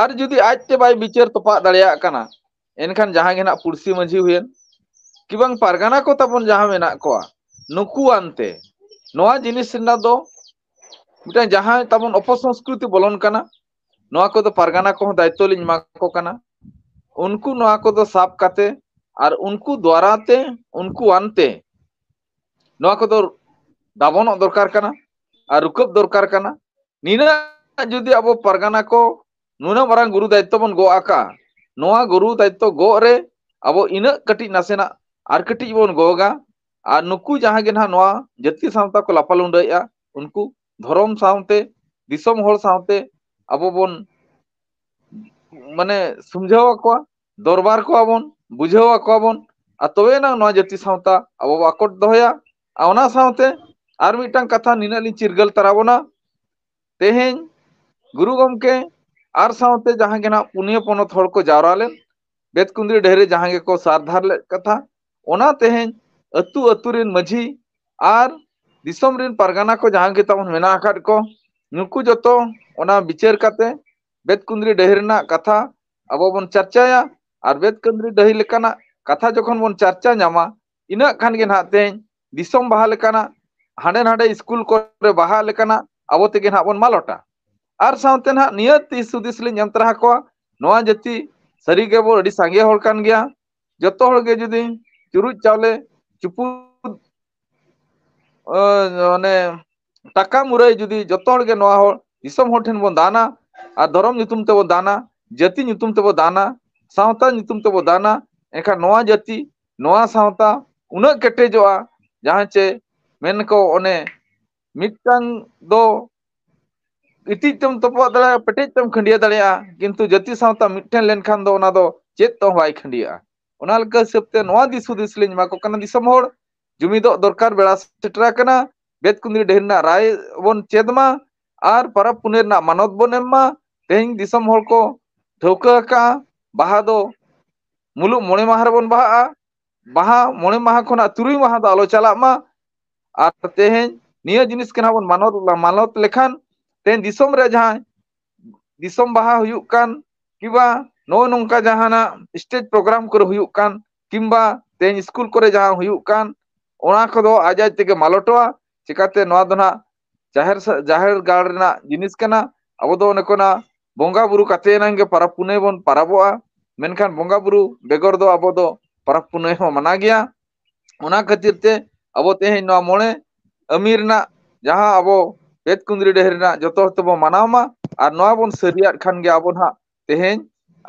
ᱟᱨ ᱡᱩᱫᱤ ᱟᱡᱛᱮ ᱵᱟᱭ ᱵᱤᱪᱟᱹᱨ ᱛᱚᱯᱟᱜ ᱫᱟᱲᱮᱭᱟᱜ ᱠᱟᱱᱟ, ᱮᱱᱠᱷᱟᱱ ᱡᱟᱦᱟᱸ ᱜᱮ ᱱᱟᱜ ᱯᱩᱲᱥᱤ ᱢᱟᱹᱡᱷᱤ ᱦᱩᱭᱮᱱ, ᱠᱤ ᱵᱟᱝ ᱯᱟᱨᱜᱟᱱᱟ ᱠᱚ ᱛᱟᱵᱚᱱ ᱡᱟᱦᱟᱸ ᱢᱮᱱᱟᱜ ᱠᱚᱣᱟ, ᱱᱩᱠᱩ ᱟᱱᱛᱮ ᱱᱚᱣᱟ ᱡᱤᱱᱤᱥ ᱨᱮᱱᱟᱜ ᱫᱚ ᱢᱤᱫᱴᱟᱝ ᱡᱟᱦᱟᱸ ᱛᱟᱵᱚᱱ ᱚᱯᱚᱥᱚᱝᱥᱠᱨᱤᱛᱤ ᱵᱚᱞᱚᱱ ᱠᱟᱱᱟ, ᱱᱚᱣᱟ ᱠᱚᱫᱚ ᱯᱟᱨᱜᱟᱱᱟ ᱠᱚᱦᱚᱸ ᱫᱟᱭᱤᱛᱛᱚ ᱞᱤᱧ ᱮᱢᱟ ᱠᱚ ᱠᱟᱱᱟ᱾ ᱩᱱᱠᱩ ᱱᱚᱣᱟ ᱠᱚᱫᱚ ᱥᱟᱵ ᱠᱟᱛᱮ ᱟᱨ ᱩᱱᱠᱩ ᱫᱣᱟᱨᱟ ᱛᱮ, ᱩᱱᱠᱩ ᱟᱱᱛᱮ ᱱᱚᱣᱟ ᱠᱚᱫᱚ ᱫᱟᱵᱚᱱᱚᱜ ᱫᱚᱨᱠᱟᱨ ᱠᱟᱱᱟ ᱟᱨ ᱨᱩᱠᱟᱹᱵ ᱫᱚᱨᱠᱟᱨ ᱠᱟᱱᱟ᱾ ᱱᱤᱱᱟᱹᱜ ᱡᱩᱫᱤ ᱟᱵᱚ ᱯᱟᱨᱜᱟᱱᱟ ᱠᱚ ᱱᱩᱱᱟᱹᱜ ᱢᱟᱨᱟᱝ ᱜᱩᱨᱩ ᱫᱟᱭᱤᱛᱛᱚ ᱵᱚᱱ ᱜᱚᱜ ᱟᱠᱟᱫᱼᱟ, ᱱᱚᱣᱟ ᱜᱩᱨᱩ ᱫᱟᱭᱤᱛᱛᱚ ᱜᱚᱜ ᱨᱮ ᱟᱵᱚ ᱤᱱᱟᱹᱜ ᱠᱟᱹᱴᱤᱡ ᱱᱟᱥᱮᱱᱟᱜ ᱟᱨ ᱠᱟᱹᱴᱤᱡ ᱵᱚᱱ ᱜᱚᱜᱟ᱾ ᱟᱨ ᱱᱩᱠᱩ ᱡᱟᱦᱟᱸ ᱜᱮ ᱱᱟᱦᱟᱜ ᱱᱚᱣᱟ ᱡᱟᱹᱛᱤ ᱥᱟᱶᱛᱟ ᱠᱚ ᱞᱟᱯᱟ ᱞᱩᱸᱰᱟᱹᱭᱮᱫᱼᱟ, ᱩᱱᱠᱩ ᱫᱷᱚᱨᱚᱢ ᱥᱟᱶᱛᱮ, ᱫᱤᱥᱚᱢ ᱦᱚᱲ ᱥᱟᱶᱛᱮ ᱟᱵᱚ ᱵᱚᱱ ᱢᱟᱱᱮ ᱥᱩᱢᱡᱷᱟᱹᱣ ᱟᱠᱚᱣᱟ, ᱫᱚᱨᱵᱟᱨ ᱠᱚᱣᱟ ᱵᱚᱱ, ᱵᱩᱡᱷᱟᱹᱣ ᱟᱠᱚᱣᱟ ᱵᱚᱱ, ᱟᱨ ᱛᱚᱵᱮ ᱮᱱᱟᱝ ᱱᱚᱣᱟ ᱡᱟᱹᱛᱤ ᱥᱟᱶᱛᱟ ᱟᱵᱚ ᱵᱚ ᱟᱠᱚᱴ ᱫᱚᱦᱚᱭᱟ᱾ ᱟᱨ ᱚᱱᱟ ᱥᱟᱶᱛᱮ ᱟᱨ ᱢᱤᱫᱴᱟᱝ ᱠᱟᱛᱷᱟ ᱱᱤᱱᱟᱹᱜ ᱞᱤᱧ ᱪᱤᱨᱜᱟᱹᱞ ᱛᱟᱨᱟ ᱵᱚᱱᱟ, ᱛᱮᱦᱮᱧ ᱜᱩᱨᱩ ᱜᱚᱢᱠᱮ ᱟᱨ ᱥᱟᱶᱛᱮ ᱡᱟᱦᱟᱸ ᱜᱮ ᱱᱟᱜ ᱯᱩᱱᱭᱟᱹ ᱯᱚᱱᱚᱛ ᱦᱚᱲ ᱠᱚ ᱡᱟᱣᱨᱟ ᱞᱮᱱ, ᱵᱮᱛᱠᱩᱸᱫᱽᱨᱤ ᱰᱟᱹᱦᱤ ᱨᱮ ᱡᱟᱦᱟᱸ ᱜᱮᱠᱚ ᱥᱟᱨ ᱫᱷᱟᱨ ᱞᱮᱫ ᱠᱟᱛᱷᱟ, ᱚᱱᱟ ᱛᱮᱦᱮᱧ ᱟᱹᱛᱩ ᱟᱹᱛᱩ ᱨᱮᱱ ᱢᱟᱹᱡᱷᱤ ᱟᱨ ᱫᱤᱥᱚᱢ ᱨᱮᱱ ᱯᱟᱨᱜᱟᱱᱟ ᱠᱚ ᱡᱟᱦᱟᱸ ᱜᱮ ᱛᱟᱵᱚᱱ ᱢᱮᱱᱟᱜ ᱟᱠᱟᱫ ᱠᱚ, ᱱᱩᱠᱩ ᱡᱚᱛᱚ ᱚᱱᱟ ᱵᱤᱪᱟᱹᱨ ᱠᱟᱛᱮ ᱵᱮᱛᱠᱩᱸᱫᱽᱨᱤ ᱰᱟᱹᱦᱤ ᱨᱮᱱᱟᱜ ᱠᱟᱛᱷᱟ ᱟᱵᱚ ᱵᱚᱱ ᱪᱟᱨᱪᱟᱭᱟ᱾ ᱟᱨ ᱵᱮᱛᱠᱩᱸᱫᱽᱨᱤ ᱰᱟᱹᱦᱤ ᱞᱮᱠᱟᱱᱟᱜ ᱠᱟᱛᱷᱟ ᱡᱚᱠᱷᱚᱱ ᱵᱚᱱ ᱪᱟᱨᱪᱟ ᱧᱟᱢᱟ, ᱤᱱᱟᱹᱜ ᱠᱷᱟᱱ ᱜᱮ ᱱᱟᱦᱟᱜ ᱛᱮᱦᱮᱧ ᱫᱤᱥᱚᱢ ᱵᱟᱦᱟ ᱞᱮᱠᱟᱱᱟᱜ, ᱦᱟᱸᱰᱮ ᱱᱟᱰᱮ ᱥᱠᱩᱞ ᱠᱚᱨᱮ ᱵᱟᱦᱟ ᱞᱮᱠᱟᱱᱟᱜ ᱟᱵᱚ ᱛᱮᱜᱮ ᱱᱟᱦᱟᱜ ᱵᱚᱱ ᱢᱟᱞᱚᱴᱟ᱾ ᱟᱨ ᱥᱟᱶᱛᱮ ᱱᱟᱦᱟᱜ ᱱᱤᱭᱟᱹ ᱫᱤᱥ ᱦᱩᱫᱤᱥ ᱞᱤᱧ ᱮᱢ ᱛᱚᱨᱟ ᱟᱠᱚᱣᱟ, ᱱᱚᱣᱟ ᱡᱟᱹᱛᱤ ᱥᱟᱹᱨᱤ ᱜᱮᱵᱚ ᱟᱹᱰᱤ ᱥᱟᱸᱜᱮ ᱦᱚᱲ ᱠᱟᱱ ᱜᱮᱭᱟ᱾ ᱡᱚᱛᱚ ᱦᱚᱲ ᱜᱮ ᱡᱩᱫᱤ ᱪᱩᱨᱩᱡ ᱪᱟᱣᱞᱮ ᱪᱩᱯᱩᱫ, ᱚ, ᱢᱟᱱᱮ ᱴᱟᱠᱟ ᱢᱩᱨᱟᱹᱭ ᱡᱩᱫᱤ ᱡᱚᱛᱚ ᱦᱚᱲ ᱜᱮ ᱱᱚᱣᱟ ᱦᱚᱲ ᱫᱤᱥᱚᱢ ᱦᱚᱲ ᱴᱷᱮᱱ ᱵᱚᱱ ᱫᱟᱱᱟ, ᱟᱨ ᱫᱷᱚᱨᱚᱢ ᱧᱩᱛᱩᱢ ᱛᱮᱵᱚ ᱫᱟᱱᱟ, ᱡᱟᱹᱛᱤ ᱧᱩᱛᱩᱢ ᱛᱮᱵᱚ ᱫᱟᱱᱟ, ᱥᱟᱶᱛᱟ ᱧᱩᱛᱩᱢ ᱛᱮᱵᱚ ᱫᱟᱱᱟ, ᱮᱱᱠᱷᱟᱱ ᱱᱚᱣᱟ ᱡᱟᱹᱛᱤ, ᱱᱚᱣᱟ ᱥᱟᱶᱛᱟ ᱩᱱᱟᱹᱜ ᱠᱮᱴᱮᱡᱚᱜᱼᱟ, ᱡᱟᱦᱟᱸ ᱪᱮ ᱢᱮᱱ ᱠᱚ ᱚᱱᱮ ᱢᱤᱫᱴᱟᱝ ᱫᱚ ᱤᱛᱤᱡ ᱛᱮᱢ ᱛᱚᱯᱚᱜ ᱫᱟᱲᱮᱭᱟᱜᱼᱟ, ᱯᱮᱴᱮᱡ ᱛᱮᱢ ᱠᱷᱟᱹᱱᱰᱤᱭᱟᱹ ᱫᱟᱲᱮᱭᱟᱜᱼᱟ, ᱠᱤᱱᱛᱩ ᱡᱟᱹᱛᱤ ᱥᱟᱶᱛᱟ ᱢᱤᱫᱴᱷᱮᱱ ᱞᱮᱱᱠᱷᱟᱱ ᱫᱚ ᱚᱱᱟ ᱫᱚ ᱪᱮᱫ ᱛᱮᱦᱚᱸ ᱵᱟᱭ ᱠᱷᱟᱹᱱᱰᱤᱭᱟᱹᱜᱼᱟ᱾ ᱚᱱᱟ ᱞᱮᱠᱟ ᱦᱤᱥᱟᱹᱵ ᱛᱮ ᱱᱚᱣᱟ ᱫᱤᱥ ᱦᱩᱫᱤᱥ ᱞᱤᱧ ᱮᱢᱟ ᱠᱚ ᱠᱟᱱᱟ, ᱫᱤᱥᱚᱢ ᱦᱚᱲ ᱡᱩᱢᱤᱫᱚᱜ ᱫᱚᱨᱠᱟᱨ, ᱵᱮᱲᱟ ᱥᱮᱴᱮᱨ ᱟᱠᱟᱱᱟ᱾ ᱵᱮᱛᱠᱩᱸᱫᱽᱨᱤ ᱰᱟᱹᱦᱤ ᱨᱮᱱᱟᱜ ᱨᱟᱭ ᱵᱚᱱ ᱪᱮᱫ ᱢᱟ ᱟᱨ ᱯᱚᱨᱚᱵᱽ ᱯᱩᱱᱟᱹᱭ ᱨᱮᱱᱟᱜ ᱢᱟᱱᱚᱛ ᱵᱚᱱ ᱮᱢ ᱢᱟ᱾ ᱛᱮᱦᱮᱧ ᱫᱤᱥᱚᱢ ᱦᱚᱲ ᱠᱚ ᱴᱷᱟᱹᱣᱠᱟᱹ ᱟᱠᱟᱫᱼᱟ, ᱵᱟᱦᱟ ᱫᱚ ᱢᱩᱞᱩᱜ ᱢᱚᱬᱮ ᱢᱟᱦᱟ ᱨᱮᱵᱚᱱ ᱵᱟᱦᱟᱜᱼᱟ᱾ ᱵᱟᱦᱟ ᱢᱚᱬᱮ ᱢᱟᱦᱟ ᱠᱷᱚᱱᱟᱜ ᱛᱩᱨᱩᱭ ᱢᱟᱦᱟ ᱫᱚ ᱟᱞᱚ ᱪᱟᱞᱟᱜ ᱢᱟ᱾ ᱟᱨ ᱛᱮᱦᱮᱧ ᱱᱤᱭᱟᱹ ᱡᱤᱱᱤᱥ ᱜᱮ ᱱᱟᱦᱟᱜ ᱵᱚᱱ ᱢᱟᱱᱚᱛ, ᱢᱟᱱᱚᱛ ᱞᱮᱠᱷᱟᱱ ᱛᱮᱦᱮᱧ ᱫᱤᱥᱚᱢ ᱨᱮ ᱡᱟᱦᱟᱸ ᱫᱤᱥᱚᱢ ᱵᱟᱦᱟ ᱦᱩᱭᱩᱜ ᱠᱟᱱ, ᱠᱤᱝᱵᱟ ᱱᱚᱜᱼᱚ ᱱᱚᱝᱠᱟ ᱡᱟᱦᱟᱱᱟᱜ ᱥᱴᱮᱡᱽ ᱯᱨᱳᱜᱨᱟᱢ ᱠᱚᱨᱮ ᱦᱩᱭᱩᱜ ᱠᱟᱱ, ᱠᱤᱝᱵᱟ ᱛᱮᱦᱮᱧ ᱥᱠᱩᱞ ᱠᱚᱨᱮ ᱡᱟᱦᱟᱸ ᱦᱩᱭᱩᱜ ᱠᱟᱱ, ᱚᱱᱟ ᱠᱚᱫᱚ ᱟᱡ ᱟᱡ ᱛᱮᱜᱮ ᱢᱟᱞᱚᱴᱚᱜᱼᱟ᱾ ᱪᱤᱠᱟᱹᱛᱮ ᱱᱚᱣᱟ ᱫᱚ ᱱᱟᱦᱟᱜ ᱡᱟᱦᱮᱨ ᱥᱟ-, ᱡᱟᱦᱮᱨ ᱜᱟᱲ ᱨᱮᱱᱟᱜ ᱡᱤᱱᱤᱥ ᱠᱟᱱᱟ᱾ ᱟᱵᱚ ᱫᱚ ᱚᱱᱮ ᱠᱚ ᱚᱱᱟ ᱵᱚᱸᱜᱟ ᱵᱩᱨᱩ ᱠᱟᱛᱮ ᱮᱱᱟᱝ ᱜᱮ ᱯᱚᱨᱚᱵᱽ ᱯᱩᱱᱟᱹᱭ ᱵᱚᱱ ᱯᱟᱨᱟᱵᱚᱜᱼᱟ᱾ ᱢᱮᱱᱠᱷᱟᱱ ᱵᱚᱸᱜᱟ ᱵᱩᱨᱩ ᱵᱮᱜᱚᱨ ᱫᱚ ᱟᱵᱚ ᱫᱚ ᱯᱚᱨᱚᱵᱽ ᱯᱩᱱᱟᱹᱭ ᱦᱚᱸ ᱢᱟᱱᱟ ᱜᱮᱭᱟ᱾ ᱚᱱᱟ ᱠᱷᱟᱹᱛᱤᱨ ᱛᱮ ᱟᱵᱚ ᱛᱮᱦᱮᱧ ᱱᱚᱣᱟ ᱢᱚᱬᱮ ᱟᱹᱢᱤ ᱨᱮᱱᱟᱜ ᱡᱟᱦᱟᱸ ᱟᱵᱚ ᱵᱮᱛᱠᱩᱸᱫᱽᱨᱤ ᱰᱟᱹᱦᱤ ᱨᱮᱱᱟᱜ ᱡᱚᱛᱚ ᱦᱚᱲ ᱛᱮᱵᱚᱱ ᱢᱟᱱᱟᱣ ᱢᱟ᱾ ᱟᱨ ᱱᱚᱣᱟ ᱵᱚᱱ ᱥᱟᱹᱨᱤᱭᱟᱜ ᱠᱷᱟᱱ ᱜᱮ ᱟᱵᱚ ᱱᱟᱦᱟᱜ ᱛᱮᱦᱮᱧ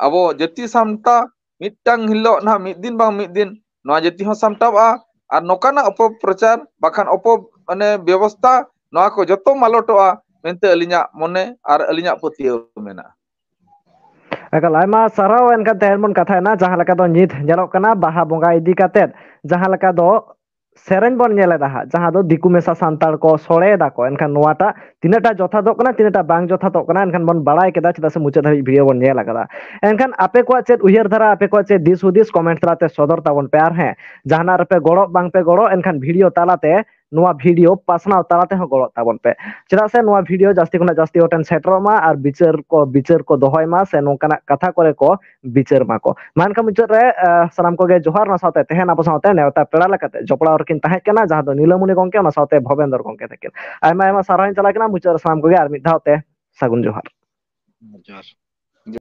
ᱟᱵᱚ ᱡᱟᱹᱛᱤ ᱥᱟᱢᱴᱟᱣ ᱢᱤᱫᱴᱟᱝ ᱦᱤᱞᱳᱜ ᱱᱟᱦᱟᱜ ᱢᱤᱫ ᱫᱤᱱ ᱵᱟᱝ ᱢᱤᱫ ᱫᱤᱱ ᱱᱚᱣᱟ ᱡᱟᱹᱛᱤ ᱦᱚᱸ ᱥᱟᱢᱴᱟᱣᱜᱼᱟ᱾ ᱟᱨ ᱱᱚᱝᱠᱟᱱᱟᱜ ᱚᱯᱚᱯᱨᱚᱪᱟᱨ ᱵᱟᱠᱷᱟᱱ ᱚᱯᱚ-, ᱢᱟᱱᱮ, ᱵᱮᱵᱚᱥᱛᱷᱟ, ᱱᱚᱣᱟ ᱠᱚ ᱡᱚᱛᱚ ᱢᱟᱞᱚᱴᱚᱜᱼᱟ ᱢᱮᱱᱛᱮ ᱟᱹᱞᱤᱧᱟᱜ ᱢᱚᱱᱮ ᱟᱨ ᱟᱹᱞᱤᱧᱟᱜ ᱯᱟᱹᱛᱭᱟᱹᱣ ᱢᱮᱱᱟᱜᱼᱟ᱾ ᱮᱠᱟᱞ, ᱟᱭᱢᱟ ᱥᱟᱨᱦᱟᱣ᱾ ᱮᱱᱠᱷᱟᱱ ᱛᱮᱦᱮᱧ ᱵᱚᱱ ᱠᱟᱛᱷᱟᱭᱮᱱᱟ ᱡᱟᱦᱟᱸ ᱞᱮᱠᱟ ᱫᱚ ᱱᱤᱛ ᱧᱮᱞᱚᱜ ᱠᱟᱱᱟ ᱵᱟᱦᱟ ᱵᱚᱸᱜᱟ ᱤᱫᱤ ᱠᱟᱛᱮᱫ, ᱡᱟᱦᱟᱸ ᱞᱮᱠᱟ ᱫᱚ ᱥᱮᱨᱮᱧ ᱵᱚᱱ ᱧᱮᱞ ᱮᱫᱟ ᱦᱟᱸᱜ, ᱡᱟᱦᱟᱸ ᱫᱚ ᱫᱤᱠᱩ ᱢᱮᱥᱟ ᱥᱟᱱᱛᱟᱲ ᱠᱚ ᱥᱚᱲᱮᱭᱮᱫᱟ ᱠᱚ, ᱮᱱᱠᱷᱟᱱ ᱱᱚᱣᱟᱴᱟᱜ ᱛᱤᱱᱟᱹᱜ ᱴᱟ ᱡᱚᱛᱷᱟᱛᱚᱜ ᱠᱟᱱᱟ, ᱛᱤᱱᱟᱹᱜ ᱴᱟ ᱵᱟᱝ ᱡᱚᱛᱷᱟᱛᱚᱜ ᱠᱟᱱᱟ, ᱮᱱᱠᱷᱟᱱ ᱵᱚᱱ ᱵᱟᱲᱟᱭ ᱠᱮᱫᱟ, ᱪᱮᱫᱟᱜ ᱥᱮ ᱢᱩᱪᱟᱹᱫ ᱫᱷᱟᱹᱵᱤᱡ ᱵᱷᱤᱰᱤᱭᱳ ᱵᱚᱱ ᱧᱮᱞ ᱟᱠᱟᱫᱟ᱾ ᱮᱱᱠᱷᱟᱱ ᱟᱯᱮ ᱠᱚᱣᱟᱜ ᱪᱮᱫ ᱩᱭᱦᱟᱹᱨ ᱫᱷᱟᱨᱟ, ᱟᱯᱮ ᱠᱚᱣᱟᱜ ᱪᱮᱫ ᱫᱤᱥ ᱦᱩᱫᱤᱥ, ᱠᱚᱢᱮᱱᱴ ᱛᱟᱞᱟᱛᱮ ᱥᱚᱫᱚᱨ ᱛᱟᱵᱚᱱ ᱯᱮ᱾ ᱟᱨ ᱦᱮᱸ, ᱡᱟᱦᱟᱱᱟᱜ ᱨᱮᱯᱮ ᱜᱚᱲᱚᱜ ᱵᱟᱝ ᱯᱮ ᱜᱚᱲᱚᱜ, ᱮᱱᱠᱷᱟᱱ ᱵᱷᱤᱰᱤᱭᱳ ᱛᱟᱞᱟᱛᱮ, ᱱᱚᱣᱟ ᱵᱷᱤᱰᱤᱭᱳ ᱯᱟᱥᱱᱟᱣ ᱛᱟᱞᱟ ᱛᱮᱦᱚᱸ ᱜᱚᱲᱚᱜ ᱛᱟᱵᱚᱱ ᱯᱮ᱾ ᱪᱮᱫᱟᱜ ᱥᱮ ᱱᱚᱣᱟ ᱵᱷᱤᱰᱤᱭᱳ ᱡᱟᱹᱥᱛᱤ ᱠᱷᱚᱱᱟᱜ ᱡᱟᱹᱥᱛᱤ ᱦᱚᱲ ᱴᱷᱮᱱ ᱥᱮᱴᱮᱨᱚᱜ ᱢᱟ ᱟᱨ ᱵᱤᱪᱟᱹᱨ ᱠᱚ, ᱵᱤᱪᱟᱹᱨ ᱠᱚ ᱫᱚᱦᱚᱭ ᱢᱟ, ᱥᱮ ᱱᱚᱝᱠᱟᱱᱟᱜ ᱠᱟᱛᱷᱟ ᱠᱚᱨᱮ ᱠᱚ ᱵᱤᱪᱟᱹᱨ ᱢᱟᱠᱚ᱾ ᱢᱟ ᱮᱱᱠᱷᱟᱱ ᱢᱩᱪᱟᱹᱫ ᱨᱮ, ᱟᱸ, ᱥᱟᱱᱟᱢ ᱠᱚᱜᱮ ᱡᱚᱦᱟᱨ, ᱚᱱᱟ ᱥᱟᱶᱛᱮ ᱛᱮᱦᱮᱧ ᱟᱵᱚ ᱥᱟᱶᱛᱮ ᱱᱮᱣᱛᱟ ᱯᱮᱲᱟ ᱞᱮᱠᱟᱛᱮ ᱡᱚᱯᱲᱟᱣ ᱨᱮᱠᱤᱱ ᱛᱟᱦᱮᱸ ᱠᱟᱱᱟ, ᱡᱟᱦᱟᱸ ᱫᱚ ᱱᱤᱞᱟᱢᱚᱱᱤ ᱜᱚᱢᱠᱮ, ᱚᱱᱟ ᱥᱟᱶᱛᱮ ᱵᱷᱚᱵᱮᱱᱫᱚᱨ ᱜᱚᱢᱠᱮ ᱛᱟᱹᱠᱤᱱ᱾ ᱟᱭᱢᱟ ᱟᱭᱢᱟ ᱥᱟᱨᱦᱟᱣ ᱤᱧ ᱪᱟᱞᱟᱜ ᱠᱟᱱᱟ᱾ ᱢᱩᱪᱟᱹᱫ ᱨᱮ ᱥᱟᱱᱟᱢ ᱠᱚᱜᱮ ᱟᱨ ᱢᱤᱫ ᱫᱷᱟᱣ ᱛᱮ ᱥᱟᱹᱜᱩᱱ ᱡᱚᱦᱟᱨ᱾ ᱡᱚᱦᱟᱨ᱾